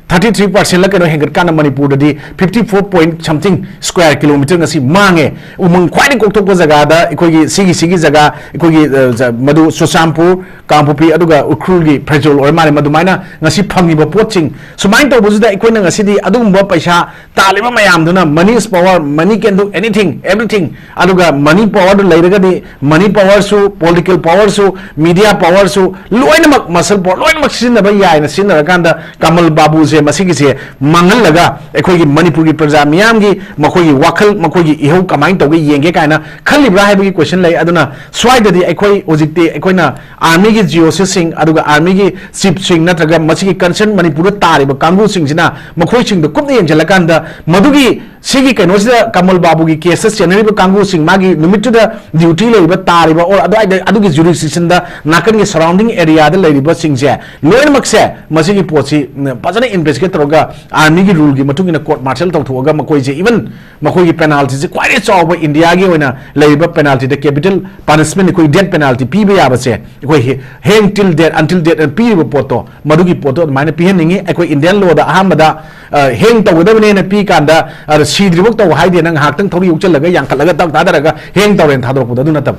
thirty three percent ꯂ ꯀꯩꯅꯣ ꯍꯦꯟꯒꯠꯀꯥꯟꯗ ꯃꯅꯤꯄꯨꯔꯗꯗꯤ fifty four point something square kilometer ꯉꯁꯤ ꯃꯥꯡꯉꯦ꯫ ꯎꯃꯪ ꯈ꯭ꯋꯥꯏꯗꯒꯤ ꯀꯣꯛꯊꯣꯛꯄ ꯖꯒꯥꯗ ꯑꯩꯈꯣꯏꯒꯤ ꯁꯤꯒꯤ, ꯁꯤꯒꯤ ꯖꯒꯥ ꯑꯩꯈꯣꯏꯒꯤ, ꯑ, ꯖ-, ꯃꯗꯨ ꯆꯨꯔꯆꯥꯟꯄꯨꯔ, ꯀꯥꯡꯄꯣꯛꯄꯤ, ꯑꯗꯨꯒ ꯎꯈ꯭ꯔꯨꯜꯒꯤ ꯐꯦꯔꯖꯣꯜ ꯑꯣꯏꯔ ꯃꯥꯜꯂꯦ꯫ ꯃꯗꯨꯃꯥꯏꯅ ꯉꯁꯤ ꯐꯪꯉꯤꯕ ꯄꯣꯠꯁꯤꯡ ꯁꯨꯃꯥꯏꯅ ꯇꯧꯕꯁꯤꯗ ꯑꯩꯈꯣꯏꯅ ꯉꯁꯤꯗꯤ ꯑꯗꯨꯒꯨꯝꯕ ꯄꯩꯁꯥ ꯇꯥꯜꯂꯤꯕ ꯃꯌꯥꯝꯗꯨꯅ, money is power, money can do anything, everything, ꯑꯗꯨꯒ money power ꯗꯨ ꯂꯩꯔꯒꯗꯤ, money power ꯁꯨ, political power ꯁꯨ, media power ꯁꯨ, ꯂꯣꯏꯅꯃꯛ muscle power, ꯂꯣꯏꯅꯃꯛ ꯁꯤꯖꯤꯟꯅꯕ ꯌꯥꯏꯅ ꯁꯤꯖꯤꯟꯅꯔꯀꯥꯟꯗ ꯀꯃꯜ ꯕꯥꯕꯨꯁꯦ ꯃꯁꯤꯒꯤꯁꯦ ꯃꯥꯡꯍꯜꯂꯒ ꯑꯩꯈꯣꯏꯒꯤ ꯃꯅꯤꯄꯨꯔꯒꯤ ꯄ꯭ꯔꯖꯥ ꯃꯤꯌꯥꯝꯒꯤ ꯃꯈꯣꯏꯒꯤ ꯋꯥꯈꯜ, ꯃꯈꯣꯏꯒꯤ ꯏꯍꯧ ꯀꯃꯥꯏꯅ ꯇꯧꯒꯦ ꯌꯦꯡꯒꯦ ꯀꯥꯏꯅ ꯈꯜꯂꯤꯕ꯭ꯔꯥ ꯍꯥꯏꯕꯒꯤ question ꯂꯩ꯫ ꯑꯗꯨꯅ ꯁ꯭ꯋꯥꯏꯗꯗꯤ ꯑꯩꯈꯣꯏ ꯍꯧꯖꯤꯛꯇꯤ ꯑꯩꯈꯣꯏꯅ army ꯒꯤ G O C ꯁꯤꯡ ꯑꯗꯨꯒ army ꯒꯤ chief ꯁꯤꯡ ꯅꯠꯇ꯭ꯔꯒ ꯃꯁꯤꯒꯤ concern ꯃꯅꯤꯄꯨꯔꯗ ꯇꯥꯔꯤꯕ ꯀꯥꯡꯕꯨꯁꯤꯡꯁꯤꯅ ꯃꯈꯣꯏꯁꯤꯡꯗ ꯀꯨꯞꯅ ꯌꯦꯡꯁꯤꯜꯂꯀꯥꯟꯗ ꯃꯗꯨꯒꯤ ꯁꯤꯒꯤ ꯀꯩꯅꯣꯁꯤꯗ ꯀꯃꯜ ꯕꯥꯕꯨꯒꯤ ꯀꯦꯁꯇ ꯆꯦꯟꯅꯔꯤꯕ ꯀꯥꯡꯕꯨꯁꯤꯡ, ꯃꯥꯒꯤ ꯅꯨꯃꯤꯠꯇꯨꯗ ꯗ꯭ꯌꯨꯇꯤ ꯂꯩꯔꯤꯕ, ꯇꯥꯔꯤꯕ, or ꯑꯗꯨꯋꯥꯏꯗ, ꯑꯗꯨꯒꯤ ꯖꯨꯔꯤꯁꯗꯤꯛꯁꯟꯗ ꯅꯥꯀꯟꯒꯤ ꯁꯔꯥꯎꯟꯗꯤꯡ ꯑꯦꯔꯤꯌꯥꯗ ꯂꯩꯔꯤꯕꯁꯤꯡꯁꯦ ꯂꯣꯏꯅꯃꯛꯁꯦ ꯃꯁꯤꯒꯤ ꯄꯣꯠꯁꯤ, ꯎꯝ, ꯐꯖꯅ ꯏꯟꯚꯦꯁꯇꯤꯒꯦꯠ ꯇꯧꯔꯒ ꯑꯥꯔꯃꯤꯒꯤ ꯔꯨꯜꯒꯤ ꯃꯇꯨꯡ ꯏꯟꯅ ꯀꯣꯔꯠ ꯃꯥꯔꯁꯦꯜ ꯇꯧꯊꯣꯛꯑꯒ ꯃꯈꯣꯏꯁꯦ, ꯏꯚꯟ ꯃꯈꯣꯏꯒꯤ ꯄꯦꯅꯥꯜꯇꯤꯁꯦ ꯈ꯭ꯋꯥꯏꯗꯒꯤ ꯆꯥꯎꯕ ꯏꯟꯗꯤꯌꯥꯒꯤ ꯑꯣꯏꯅ ꯂꯩꯔꯤꯕ ꯄꯦꯅꯥꯜꯇꯤꯗ ꯀꯦꯄꯤꯇꯦꯜ ꯄꯥꯅꯤꯁꯃꯦꯟ, ꯑꯩꯈꯣꯏ ꯗꯦꯠ ꯄꯦꯅꯥꯜꯇꯤ ꯄꯤꯕ ꯌꯥꯕꯁꯦ, ꯑꯩꯈꯣꯏ ꯍꯦꯡ ꯇꯤꯜ ꯗꯦꯠ, ꯑꯟꯇꯤꯜ ꯗꯦꯠ ꯑꯅ ꯄꯤꯔꯤꯕ ꯄꯣꯠꯇꯣ, ꯃꯗꯨꯒꯤ ꯄꯣꯠꯇꯣ ꯑꯗꯨꯃꯥꯏꯅ ꯄꯤꯍꯟꯅꯤꯡꯉꯤ꯫ ꯑꯩꯈꯣꯏ ꯏꯟꯗꯤꯌꯟ ꯂꯣꯗ ꯑꯍꯥꯟꯕꯗ, ꯑ, ꯍꯦꯡ ꯇꯧꯒꯗꯕꯅꯦꯅ ꯄꯤ ꯀꯥꯟꯗ, ꯑꯗ ꯁꯤꯗ꯭ꯔꯤꯐꯥꯎ ꯇꯧ ꯍꯥꯏꯗꯦ, ꯅꯪ ꯉꯥꯏꯍꯥꯛꯇꯪ ꯊꯧꯔꯤ ꯌꯣꯛꯆꯜꯂꯒ ꯌꯥꯡꯈꯠꯂꯒ ꯇꯛ ꯊꯥꯗꯔꯒ ꯍꯦꯡ ꯇꯧꯔꯦꯅ ꯊꯥꯗꯣꯔꯛꯄꯗꯣ ꯑꯗꯨ ꯅꯠꯇꯕ꯫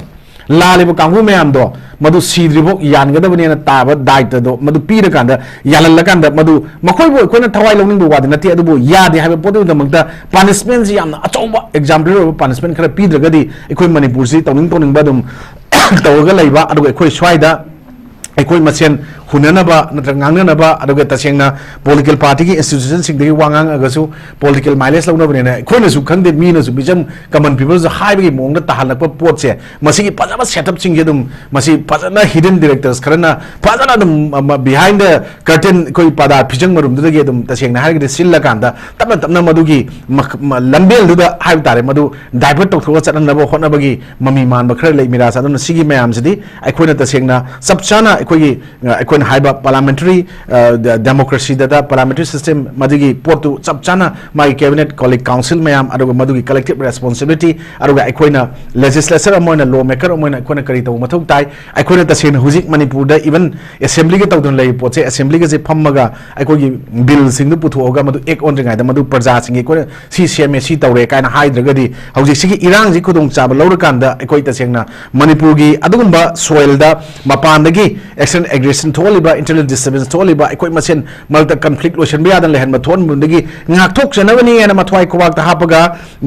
ꯂꯥꯜꯂꯤꯕ ꯀꯥꯡꯕꯨ ꯃꯌꯥꯝꯗꯣ ꯃꯗꯨ ꯁꯤꯗ꯭ꯔꯤꯐꯥꯎ ꯌꯥꯟꯒꯗꯕꯅꯦꯅ ꯇꯥꯕ ꯗꯥꯏꯇꯗꯣ ꯃꯗꯨ ꯄꯤꯔꯀꯥꯟꯗ, ꯌꯥꯜꯍꯜꯂꯀꯥꯟꯗ, ꯃꯗꯨ ꯃꯈꯣꯏꯕꯨ ꯑꯩꯈꯣꯏꯅ ꯊꯋꯥꯏ ꯂꯧꯅꯤꯡꯕ ꯋꯥꯗꯤ ꯅꯠꯇꯦ, ꯑꯗꯨꯕꯨ ꯌꯥꯗꯦ ꯍꯥꯏꯕ ꯄꯣꯠꯇꯨꯒꯤꯗꯃꯛꯇ ꯄꯥꯅꯤꯁꯃꯦꯟꯁꯤ ꯌꯥꯝꯅ ꯑꯆꯧꯕ, ꯑꯦꯛꯖꯥꯝꯄꯂꯔꯤ ꯑꯣꯏꯕ ꯄꯥꯅꯤꯁꯃꯦꯟ ꯈꯔ ꯄꯤꯗ꯭ꯔꯒꯗꯤ ꯑꯩꯈꯣꯏ ꯃꯅꯤꯄꯨꯔꯁꯤ ꯇꯧꯅꯤꯡ ꯇꯧꯅꯤꯡꯕ ꯑꯗꯨꯝ ꯇꯧꯔꯒ ꯂꯩꯕ, ꯑꯗꯨꯒ ꯑꯩꯈꯣꯏ ꯁ꯭ꯋꯥꯏꯗ ꯑꯩꯈꯣꯏ ꯃꯁꯦꯟ ꯍꯨꯟꯅꯅꯕ ꯅꯠꯇ꯭ꯔꯒ ꯉꯥꯡꯅꯅꯕ, ꯑꯗꯨꯒ ꯇꯁꯦꯡꯅ ꯄꯣꯂꯤꯇꯤꯀꯦꯜ ꯄꯥꯔꯇꯤꯒꯤ ꯏꯟꯁꯇꯤꯇ꯭ꯌꯨꯁꯟꯁꯤꯡꯗꯒꯤ ꯋꯥ ꯉꯥꯡꯉꯒꯁꯨ ꯄꯣꯂꯤꯇꯤꯀꯦꯜ ꯃꯥꯏꯂꯦꯖ ꯂꯧꯅꯕꯅꯦꯅ ꯑꯩꯈꯣꯏꯅꯁꯨ ꯈꯪꯗꯦ, ꯃꯤꯅꯁꯨ, ꯃꯤꯆꯝ ꯀꯃꯟ ꯄꯤꯄꯜꯁꯨ ꯍꯥꯏꯕꯒꯤ ꯃꯑꯣꯡꯗ ꯇꯥꯍꯜꯂꯛꯄ ꯄꯣꯠꯁꯦ, ꯃꯁꯤꯒꯤ ꯐꯖꯕ ꯁꯦꯠꯑꯞꯁꯤꯡꯁꯦ ꯑꯗꯨꯝ, ꯃꯁꯤ ꯐꯖꯅ ꯍꯤꯗꯟ ꯗꯤꯔꯦꯛꯇꯔꯁ ꯈꯔꯅ ꯐꯖꯅ ꯑꯗꯨꯝ, ꯑꯃ, ꯕꯤꯍꯥꯏꯟ ꯗ ꯀꯔꯇꯦꯟ, ꯑꯩꯈꯣꯏ ꯄꯥꯗꯥ ꯐꯤꯖꯪ ꯃꯔꯨꯝꯗꯨꯗꯒꯤ ꯑꯗꯨꯝ ꯇꯁꯦꯡꯅ ꯍꯥꯏꯔꯒꯗꯤ ꯁꯤꯜꯂꯀꯥꯟꯗ ꯇꯞꯅ ꯇꯞꯅ ꯃꯗꯨꯒꯤ ꯃ-, ꯃ-, ꯂꯝꯕꯦꯜꯗꯨꯗ ꯍꯥꯏꯕ ꯇꯥꯔꯦ, ꯃꯗꯨ ꯗꯥꯏꯚꯔꯠ ꯇꯧꯊꯣꯛꯑꯒ ꯆꯠꯍꯟꯅꯕ ꯍꯣꯠꯅꯕꯒꯤ ꯃꯃꯤ ꯃꯥꯟꯕ ꯈꯔ ꯂꯩ ꯃꯤꯔꯥꯁ꯫ ꯑꯗꯨꯅ ꯁꯤꯒꯤ ꯃꯌꯥꯝꯁꯤꯗꯤ ꯑꯩꯈꯣꯏꯅ ꯇꯁꯦꯡꯅ ꯆꯞ ꯆꯥꯅ ꯑꯩꯈꯣꯏꯒꯤ, ꯑ, ꯑꯩꯈꯣꯏꯅ ꯍꯥꯏꯕ ꯄꯥꯔꯂꯥꯃꯦꯟꯇꯔꯤ, ꯑ, ꯗ-, ꯗꯦꯃꯣꯀ꯭ꯔꯦꯁꯤꯗ, ꯄꯥꯔꯂꯥꯃꯦꯟꯇꯔꯤ ꯁꯤꯁꯇꯦꯝ ꯃꯗꯨꯒꯤ ꯄꯣꯠꯇꯨ ꯆꯞ ꯆꯥꯅ ꯃꯥꯒꯤ ꯀꯦꯕꯤꯅꯦꯠ, ꯀꯣꯂꯤꯛ, ꯀꯥꯎꯟꯁꯤꯜ ꯃꯌꯥꯝ, ꯑꯗꯨꯒ ꯃꯗꯨꯒꯤ ꯀꯂꯦꯛꯇꯤꯚ ꯔꯦꯁꯄꯣꯟꯁꯤꯕꯤꯂꯤꯇꯤ, ꯑꯗꯨꯒ ꯑꯩꯈꯣꯏꯅ ꯂꯦꯖꯤꯁꯂꯦꯆꯔ ꯑꯃ ꯑꯣꯏꯅ, ꯂꯣ ꯃꯦꯀꯔ ꯑꯃ ꯑꯣꯏꯅ ꯑꯩꯈꯣꯏꯅ ꯀꯔꯤ ꯇꯧꯕ ꯃꯊꯧ ꯇꯥꯏ? ꯑꯩꯈꯣꯏꯅ ꯇꯁꯦꯡꯅ ꯍꯧꯖꯤꯛ ꯃꯅꯤꯄꯨꯔꯗ ꯏꯚꯟ ꯑꯦꯁꯦꯝꯕ꯭ꯂꯤꯒ ꯇꯧꯗꯅ ꯂꯩꯔꯤꯕ ꯄꯣꯠꯁꯦ, ꯑꯦꯁꯦꯝꯕ꯭ꯂꯤꯒꯁꯦ ꯐꯝꯃꯒ ꯑꯩꯈꯣꯏꯒꯤ ꯕꯤꯜꯁꯤꯡꯗꯨ ꯄꯨꯊꯣꯛꯑꯒ ꯃꯗꯨ ꯑꯦꯛ ꯑꯣꯟꯗ꯭ꯔꯤꯉꯩꯗ ꯃꯗꯨ ꯄ꯭ꯔꯖꯥꯁꯤꯡꯒꯤ ꯑꯩꯈꯣꯏꯅ ꯁꯤ ꯁꯦꯝꯃꯦ, ꯁꯤ ꯇꯧꯔꯦ ꯀꯥꯏꯅ ꯍꯥꯏꯗ꯭ꯔꯒꯗꯤ ꯍꯧꯖꯤꯛꯁꯤꯒꯤ ꯏꯔꯥꯡꯁꯤ ꯈꯨꯗꯣꯡꯆꯥꯕ ꯂꯧꯔꯀꯥꯟꯗ ꯑꯩꯈꯣꯏ ꯇꯁꯦꯡꯅ ꯃꯅꯤꯄꯨꯔꯒꯤ ꯑꯗꯨꯒꯨꯝꯕ ꯁꯣꯏꯜꯗ ꯃꯄꯥꯟꯗꯒꯤ ꯑꯦꯛꯁꯇꯔꯅꯦꯜ ꯑꯦꯒ꯭ꯔꯦꯁꯟ ꯊꯣꯛꯍꯜꯂꯤꯕ, ꯏꯟꯇꯔꯅꯦꯜ ꯗꯤꯁꯇꯔꯕꯦꯟꯁ ꯊꯣꯛꯍꯜꯂꯤꯕ, ꯑꯩꯈꯣꯏ ꯃꯁꯦꯟ ꯃꯔꯛꯇ ꯀꯟꯐ꯭ꯂꯤꯛ ꯂꯣꯏꯁꯤꯟꯕ ꯌꯥꯗꯅ ꯂꯩꯍꯟꯕ ꯊꯣꯛꯍꯟꯕꯗꯒꯤ ꯉꯥꯛꯊꯣꯛꯆꯅꯕꯅꯤ ꯍꯥꯏꯅ ꯃꯊ꯭ꯋꯥꯏ ꯈꯨꯕꯥꯛꯇ ꯍꯥꯞꯄꯒ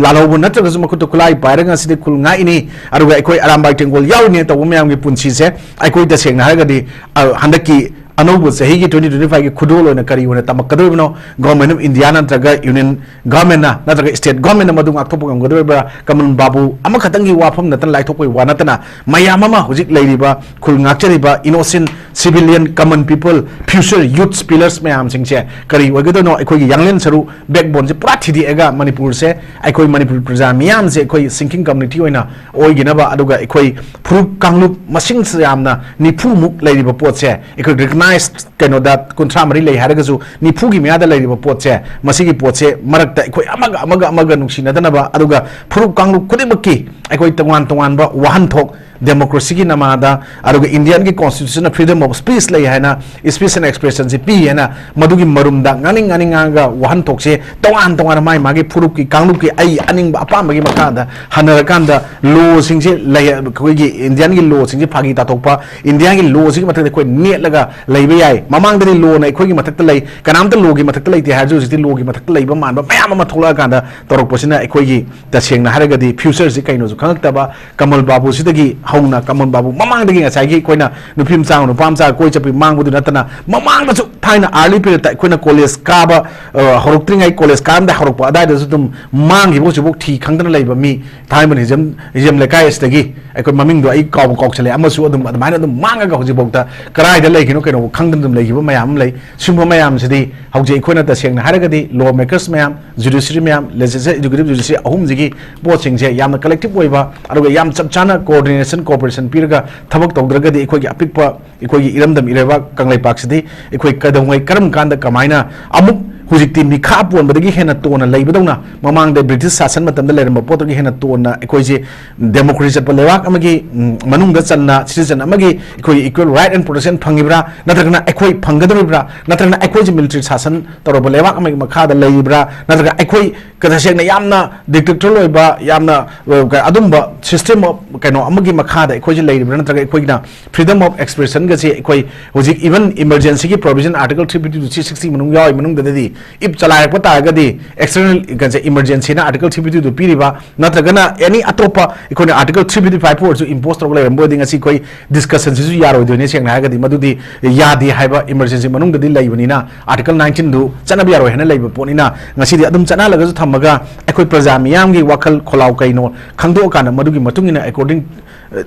ꯂꯥꯜꯍꯧꯕ ꯅꯠꯇ꯭ꯔꯒꯁꯨ ꯃꯈꯨꯠꯇ ꯈꯨꯠꯂꯥꯏ ꯄꯥꯏꯔꯒ ꯉꯁꯤꯗꯤ ꯈꯨꯜ ꯉꯥꯛꯏꯅꯤ, ꯑꯗꯨꯒ ꯑꯩꯈꯣꯏ ꯑꯔꯥꯝꯕꯥꯏ ꯇꯦꯡꯒꯣꯜ ꯌꯥꯎꯔꯤꯅꯦ ꯇꯧꯕ ꯃꯌꯥꯝꯒꯤ ꯄꯨꯟꯁꯤꯁꯦ ꯑꯩꯈꯣꯏ ꯇꯁꯦꯡꯅ ꯍꯥꯏꯔꯒꯗꯤ, ꯑ, ꯍꯟꯗꯛꯀꯤ ꯑꯅꯧꯕ ꯆꯍꯤꯒꯤ twenty twenty five ꯒꯤ ꯈꯨꯗꯣꯜ ꯑꯣꯏꯅ ꯀꯔꯤ ꯑꯣꯏꯅ ꯇꯝꯃꯛꯀꯗꯧꯔꯤꯕꯅꯣ? Government of India ꯅꯠꯇ꯭ꯔꯒ Union Government ꯅ ꯅꯠꯇ꯭ꯔꯒ State Government ꯅ ꯃꯗꯨ ꯉꯥꯛꯊꯣꯛꯄ ꯉꯝꯒꯗꯧꯔꯤꯕ꯭ꯔꯥ? ꯀꯃꯜ ꯕꯥꯕꯨ ꯑꯃꯈꯛꯇꯪꯒꯤ ꯋꯥꯐꯝ ꯅꯠꯇꯅ, ꯂꯥꯏꯊꯣꯛꯄꯒꯤ ꯋꯥ ꯅꯠꯇꯅ, ꯃꯌꯥꯝ ꯑꯃ ꯍꯧꯖꯤꯛ ꯂꯩꯔꯤꯕ ꯈꯨꯜ ꯉꯥꯛꯆꯔꯤꯕ innocent civilian, common people, future youth pillars ꯃꯌꯥꯝꯁꯤꯡꯁꯦ ꯀꯔꯤ ꯑꯣꯏꯒꯗꯣꯏꯅꯣ? ꯑꯩꯈꯣꯏꯒꯤ ꯌꯥꯡꯂꯦꯟ ꯁꯔꯨ, backbone ꯁꯦ ꯄꯨꯔꯥ ꯊꯤꯗꯦꯛꯑꯒ ꯃꯅꯤꯄꯨꯔꯁꯦ, ꯑꯩꯈꯣꯏ ꯃꯅꯤꯄꯨꯔ ꯄ꯭ꯔꯖꯥ ꯃꯤꯌꯥꯝꯁꯦ ꯑꯩꯈꯣꯏ sinking community ꯑꯣꯏꯅ ꯑꯣꯏꯒꯅꯕ, ꯑꯗꯨꯒ ꯑꯩꯈꯣꯏ ꯐꯨꯔꯨꯞ ꯀꯥꯡꯂꯨꯞ ꯃꯁꯤꯡ ꯌꯥꯝꯅ ꯅꯤꯐꯨ ꯃꯨꯛ ꯂꯩꯔꯤꯕ ꯄꯣꯠꯁꯦ ꯑꯩꯈꯣꯏ recognize, ꯀꯩꯅꯣꯗ ꯀꯨꯟꯊ꯭ꯔꯥ ꯃꯔꯤ ꯂꯩ ꯍꯥꯏꯔꯒꯁꯨ, ꯅꯤꯐꯨꯒꯤ ꯃꯌꯥꯗ ꯂꯩꯔꯤꯕ ꯄꯣꯠꯁꯦ, ꯃꯁꯤꯒꯤ ꯄꯣꯠꯁꯦ ꯃꯔꯛꯇ ꯑꯩꯈꯣꯏ ꯑꯃꯒ ꯑꯃꯒ ꯑꯃꯒ ꯅꯨꯡꯁꯤꯅꯗꯅꯕ, ꯑꯗꯨꯒ ꯐꯨꯔꯨꯞ ꯀꯥꯡꯂꯨꯞ ꯈꯨꯗꯤꯡꯃꯛꯀꯤ ꯑꯩꯈꯣꯏ ꯇꯣꯉꯥꯟ ꯇꯣꯉꯥꯟꯕ ꯋꯥꯍꯟꯊꯣꯛ, democracy ꯒꯤ ꯅꯃꯥꯗ, ꯑꯗꯨꯒ Indian ꯒꯤ constitution ꯅ freedom of speech ꯂꯩ ꯍꯥꯏꯅ, speech and expression ꯁꯤ ꯄꯤ ꯍꯥꯏꯅ, ꯃꯗꯨꯒꯤ ꯃꯔꯨꯝꯗ ꯉꯥꯡꯅꯤꯡ ꯉꯥꯡꯅꯤꯡ ꯉꯥꯡꯉꯒ ꯋꯥꯍꯟꯊꯣꯛꯁꯦ ꯇꯣꯉꯥꯟ ꯇꯣꯉꯥꯟꯅ ꯃꯥꯒꯤ ꯃꯥꯒꯤ ꯐꯨꯔꯨꯞꯀꯤ ꯀꯥꯡꯂꯨꯞꯀꯤ ꯑꯩ ꯑꯅꯤꯡꯕ ꯑꯄꯥꯝꯕꯒꯤ ꯃꯈꯥꯗ ꯍꯟꯅꯔꯀꯥꯟꯗ, law ꯁꯤꯡꯁꯦ ꯂꯩ, ꯑꯩꯈꯣꯏꯒꯤ India ꯒꯤ law ꯁꯤꯡꯁꯦ ꯐꯥꯒꯤ ꯇꯥꯊꯣꯛꯄ, India ꯒꯤ law ꯁꯤꯒꯤ ꯃꯊꯛꯇ ꯑꯩꯈꯣꯏ ꯅꯦꯠꯂꯒ ꯂꯩꯕ ꯌꯥꯏ꯫ ꯃꯃꯥꯡꯗꯗꯤ law ꯅ ꯑꯩꯈꯣꯏꯒꯤ ꯃꯊꯛꯇ ꯂꯩ, ꯀꯅꯥꯝꯇ law ꯒꯤ ꯃꯊꯛꯇ ꯂꯩꯇꯦ ꯍꯥꯏꯔꯁꯨ, ꯍꯧꯖꯤꯛꯇꯤ law ꯒꯤ ꯃꯊꯛꯇ ꯂꯩꯕ ꯃꯥꯟꯕ ꯃꯌꯥꯝ ꯑꯃ ꯊꯣꯛꯂꯛꯑꯀꯥꯟꯗ ꯇꯧꯔꯛꯄꯁꯤꯅ ꯑꯩꯈꯣꯏꯒꯤ ꯇꯁꯦꯡꯅ ꯍꯥꯏꯔꯒꯗꯤ future ꯁꯤ ꯀꯩꯅꯣꯁꯨ ꯈꯪꯉꯛꯇꯕ, ꯀꯃꯜ ꯕꯥꯕꯨꯁꯤꯗꯒꯤ ꯍꯧꯅ, ꯀꯃꯜ ꯕꯥꯕꯨ ꯃꯃꯥꯡꯗꯒꯤ ꯉꯁꯥꯏꯒꯤ ꯑꯩꯈꯣꯏꯅ ꯅꯨꯄꯤ ꯃꯆꯥ ꯅꯨꯄꯥ ꯃꯆꯥ ꯀꯣꯏ ꯆꯠꯄꯤ ꯃꯥꯡꯕꯗꯨ ꯅꯠꯇꯅ, ꯃꯃꯥꯡꯗꯁꯨ ꯊꯥꯏꯅ early period ꯇ ꯑꯩꯈꯣꯏꯅ college ꯀꯥꯕ, ꯑ, ꯍꯧꯔꯛꯇ꯭ꯔꯤꯉꯩ, college ꯀꯥꯔꯝꯗꯥꯏ ꯍꯧꯔꯛꯄ ꯑꯗꯥꯏꯗꯁꯨ ꯑꯗꯨꯝ ꯃꯥꯡꯈꯤꯕ, ꯍꯧꯖꯤꯛꯐꯥꯎ ꯊꯤ ꯈꯪꯗꯅ ꯂꯩꯕ ꯃꯤ, ꯊꯥꯏꯃꯟ ꯍꯤꯖꯝ, ꯍꯤꯖꯝ ꯂꯩꯀꯥꯏ ꯑꯁꯤꯗꯒꯤ ꯑꯩꯈꯣꯏ ꯃꯃꯤꯡꯗꯣ ꯑꯩ ꯀꯥꯎꯕ ꯀꯥꯎꯁꯜꯂꯦ, ꯑꯃꯁꯨ ꯑꯗꯨꯝ ꯑꯗꯨꯃꯥꯏꯅ ꯑꯗꯨꯝ ꯃꯥꯡꯉꯒ ꯍꯧꯖꯤꯛꯐꯥꯎꯗ ꯀꯗꯥꯏꯗ ꯂꯩꯈꯤꯅꯣ ꯀꯩꯅꯣ ꯈꯪꯗꯅ ꯑꯗꯨꯝ ꯂꯩꯈꯤꯕ ꯃꯌꯥꯝ ꯑꯃ ꯂꯩ꯫ ꯁꯤꯒꯨꯝꯕ ꯃꯌꯥꯝꯁꯤꯗꯤ ꯍꯧꯖꯤꯛ ꯑꯩꯈꯣꯏꯅ ꯇꯁꯦꯡꯅ ꯍꯥꯏꯔꯒꯗꯤ law makers ꯃꯌꯥꯝ, judiciary ꯃꯌꯥꯝ, legislative, executive, judiciary ꯑꯍꯨꯝꯁꯤꯒꯤ ꯄꯣꯠꯁꯤꯡꯁꯦ ꯌꯥꯝꯅ collective ꯑꯣꯏꯕ, ꯑꯗꯨꯒ ꯌꯥꯝ ꯆꯞ ꯆꯥꯅ coordination, cooperation ꯄꯤꯔꯒ ꯊꯕꯛ ꯇꯧꯗ꯭ꯔꯒꯗꯤ ꯑꯩꯈꯣꯏꯒꯤ ꯑꯄꯤꯛꯄ, ꯑꯩꯈꯣꯏꯒꯤ ꯏꯔꯝꯗꯝ ꯏꯔꯩꯕꯥꯛ ꯀꯪꯂꯩꯄꯥꯛꯁꯤꯗꯤ ꯑꯩꯈꯣꯏ ꯀꯩꯗꯧꯉꯩ, ꯀꯔꯝ ꯀꯥꯟꯗ, ꯀꯃꯥꯏꯅ ꯑꯃꯨꯛ ꯍꯧꯖꯤꯛꯇꯤ ꯃꯤꯈꯥ ꯄꯣꯟꯕꯗꯒꯤ ꯍꯦꯟꯅ ꯇꯣꯟꯅ ꯂꯩꯕꯗꯧꯅ, ꯃꯃꯥꯡꯗ British ꯁꯥꯁꯟ ꯃꯇꯝꯗ ꯂꯩꯔꯝꯕ ꯄꯣꯠꯇꯨꯒꯤ ꯍꯦꯟꯅ ꯇꯣꯟꯅ ꯑꯩꯈꯣꯏꯁꯦ democracy ꯆꯠꯄ ꯂꯩꯕꯥꯛ ꯑꯃꯒꯤ, ꯎꯝ, ꯃꯅꯨꯡꯗ ꯆꯟꯅ citizen ꯑꯃꯒꯤ ꯑꯩꯈꯣꯏ equal right and protection ꯐꯪꯉꯤꯕ꯭ꯔꯥ, ꯅꯠꯇ꯭ꯔꯒꯅ ꯑꯩꯈꯣꯏ ꯐꯪꯒꯗꯧꯔꯤꯕ꯭ꯔꯥ, ꯅꯠꯇ꯭ꯔꯒꯅ ꯑꯩꯈꯣꯏꯁꯦ military ꯁꯥꯁꯟ ꯇꯧꯔꯕ ꯂꯩꯕꯥꯛ ꯑꯃꯒꯤ ꯃꯈꯥꯗ ꯂꯩꯔꯤꯕ꯭ꯔꯥ, ꯅꯠꯇ꯭ꯔꯒ ꯑꯩꯈꯣꯏ ꯀ-, ꯇꯁꯦꯡꯅ ꯌꯥꯝꯅ dictatorial ꯑꯣꯏꯕ, ꯌꯥꯝꯅ, ꯑ, ꯀ-, ꯑꯗꯨꯝꯕ system of ꯀꯩꯅꯣ ꯑꯃꯒꯤ ꯃꯈꯥꯗ ꯑꯩꯈꯣꯏꯁꯦ ꯂꯩꯔꯤꯕ꯭ꯔꯥ, ꯅꯠꯇ꯭ꯔꯒ ꯑꯩꯈꯣꯏꯅ freedom of expression ꯒꯁꯦ ꯑꯩꯈꯣꯏ ꯍꯧꯖꯤꯛ even emergency ꯒꯤ provision article three fifty two, three sixty ꯃꯅꯨꯡ ꯌꯥꯎꯔꯤ ꯃꯅꯨꯡꯗꯗꯤ If ꯆꯂꯥꯏꯔꯛꯄ ꯇꯥꯔꯒꯗꯤ external ꯀꯩꯅꯣꯁꯦ, emergencyꯅ Article three fifty two ꯗꯨ ꯄꯤꯔꯤꯕ, ꯅꯠꯇ꯭ꯔꯒꯅ any ꯑꯇꯣꯞꯄ ꯑꯩꯈꯣꯏꯅ Article three fifty five ꯑꯣꯏꯔꯁꯨ impose ꯇꯧꯔꯒ ꯂꯩꯔꯝꯕ ꯑꯣꯏꯔꯗꯤ ꯉꯁꯤ ꯑꯩꯈꯣꯏ discussionꯁꯤꯁꯨ ꯌꯥꯔꯣꯏꯗꯣꯏꯅꯦ꯫ ꯁꯦꯡꯅ ꯍꯥꯏꯔꯒꯗꯤ ꯃꯗꯨꯗꯤ ꯌꯥꯗꯦ ꯍꯥꯏꯕ, emergency ꯃꯅꯨꯡꯗꯗꯤ ꯂꯩꯕꯅꯤꯅ Article nineteen ꯗꯨ ꯆꯠꯅꯕ ꯌꯥꯔꯣꯏ ꯍꯥꯏꯅ ꯂꯩꯕ ꯄꯣꯠꯅꯤꯅ ꯉꯁꯤꯗꯤ ꯑꯗꯨꯝ ꯆꯠꯅꯍꯜꯂꯒꯁꯨ ꯊꯝꯃꯒ ꯑꯩꯈꯣꯏ ꯄ꯭ꯔꯖꯥ ꯃꯤꯌꯥꯝꯒꯤ ꯋꯥꯈꯜ ꯈꯣꯜꯂꯥꯎ ꯀꯩꯅꯣ ꯈꯪꯗꯣꯛꯑꯀꯥꯟꯗ ꯃꯗꯨꯒꯤ ꯃꯇꯨꯡ ꯏꯟꯅ according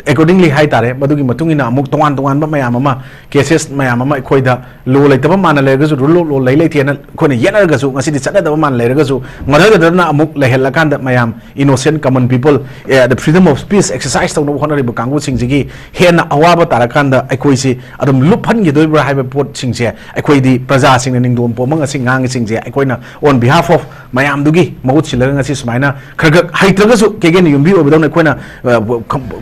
accordingly ꯍꯥꯏ ꯇꯥꯔꯦ, ꯃꯗꯨꯒꯤ ꯃꯇꯨꯡ ꯏꯟꯅ ꯑꯃꯨꯛ ꯇꯣꯉꯥꯟ ꯇꯣꯉꯥꯟꯕ ꯃꯌꯥꯝ ꯑꯃ, cases ꯃꯌꯥꯝ ꯑꯃ ꯑꯩꯈꯣꯏꯗ law ꯂꯩꯇꯕ ꯃꯥꯟꯅ ꯂꯩꯔꯒꯁꯨ, rule of law ꯂꯩ ꯂꯩꯇꯦꯅ ꯑꯩꯈꯣꯏꯅ ꯌꯦꯠꯅꯔꯒꯁꯨ, ꯉꯁꯤꯗꯤ ꯆꯠꯅꯗꯕ ꯃꯥꯟꯅ ꯂꯩꯔꯒꯁꯨ, ꯃꯗꯨꯗꯅ ꯑꯃꯨꯛ ꯂꯩꯍꯜꯂꯀꯥꯟꯗ ꯃꯌꯥꯝ innocent common people, the freedom of speech exercise ꯇꯧꯅꯕ ꯍꯣꯠꯅꯔꯤꯕ ꯀꯥꯡꯕꯨꯁꯤꯡꯁꯤꯒꯤ ꯍꯦꯟꯅ ꯑꯋꯥꯕ ꯇꯥꯔꯀꯥꯟꯗ ꯑꯩꯈꯣꯏꯁꯤ ꯑꯗꯨꯝ ꯂꯨꯞꯍꯟꯈꯤꯗꯣꯏꯕ꯭ꯔꯥ ꯍꯥꯏꯕ ꯄꯣꯠꯁꯤꯡꯁꯦ, ꯑꯩꯈꯣꯏꯗꯤ ꯄ꯭ꯔꯖꯥꯁꯤꯡꯅ ꯅꯤꯡꯗꯣꯝ ꯄꯣꯝꯕ ꯉꯁꯤ ꯉꯥꯡꯉꯤꯁꯤꯡꯁꯦ ꯑꯩꯈꯣꯏꯅ on behalf of ꯃꯌꯥꯝꯗꯨꯒꯤ ꯃꯍꯨꯠ ꯁꯤꯜꯂꯒ ꯉꯁꯤ ꯁꯨꯃꯥꯏꯅ ꯈꯔ ꯈꯔ ꯍꯩꯇ꯭ꯔꯒꯁꯨ ꯀꯦꯒꯦꯟ ꯌꯨꯝꯕꯤ ꯑꯣꯏꯕꯗꯧꯅ ꯑꯩꯈꯣꯏꯅ, ꯑ,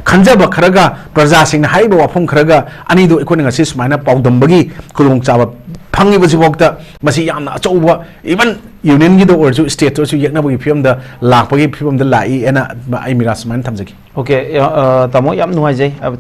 ꯈꯟꯖꯕ ꯈꯔꯒ ꯄ꯭ꯔꯖꯥꯁꯤꯡꯅ ꯍꯥꯏꯔꯤꯕ ꯋꯥꯐꯝ ꯈꯔꯒ ꯑꯅꯤꯗꯨ ꯑꯩꯈꯣꯏꯅ ꯉꯁꯤ ꯁꯨꯃꯥꯏꯅ ꯄꯥꯎꯗꯝꯕꯒꯤ ꯈꯨꯗꯣꯡꯆꯥꯕ ꯐꯪꯉꯤꯕꯁꯤꯐꯥꯎꯗ ꯃꯁꯤ ꯌꯥꯝꯅ ꯑꯆꯧꯕ, even unionꯒꯤꯗ ꯑꯣꯏꯔꯁꯨ stateꯇ ꯑꯣꯏꯔꯁꯨ ꯌꯦꯛꯅꯕꯒꯤ ꯐꯤꯕꯝꯗ ꯂꯥꯛꯄꯒꯤ ꯐꯤꯕꯝꯗ ꯂꯥꯛꯏ ꯍꯥꯏꯅ ꯑꯩ ꯃꯤꯔꯥ ꯁꯨꯃꯥꯏꯅ ꯊꯝꯖꯒꯦ꯫ Okay, ꯇꯥꯃꯣ, ꯌꯥꯝ ꯅꯨꯡꯉꯥꯏꯖꯩ꯫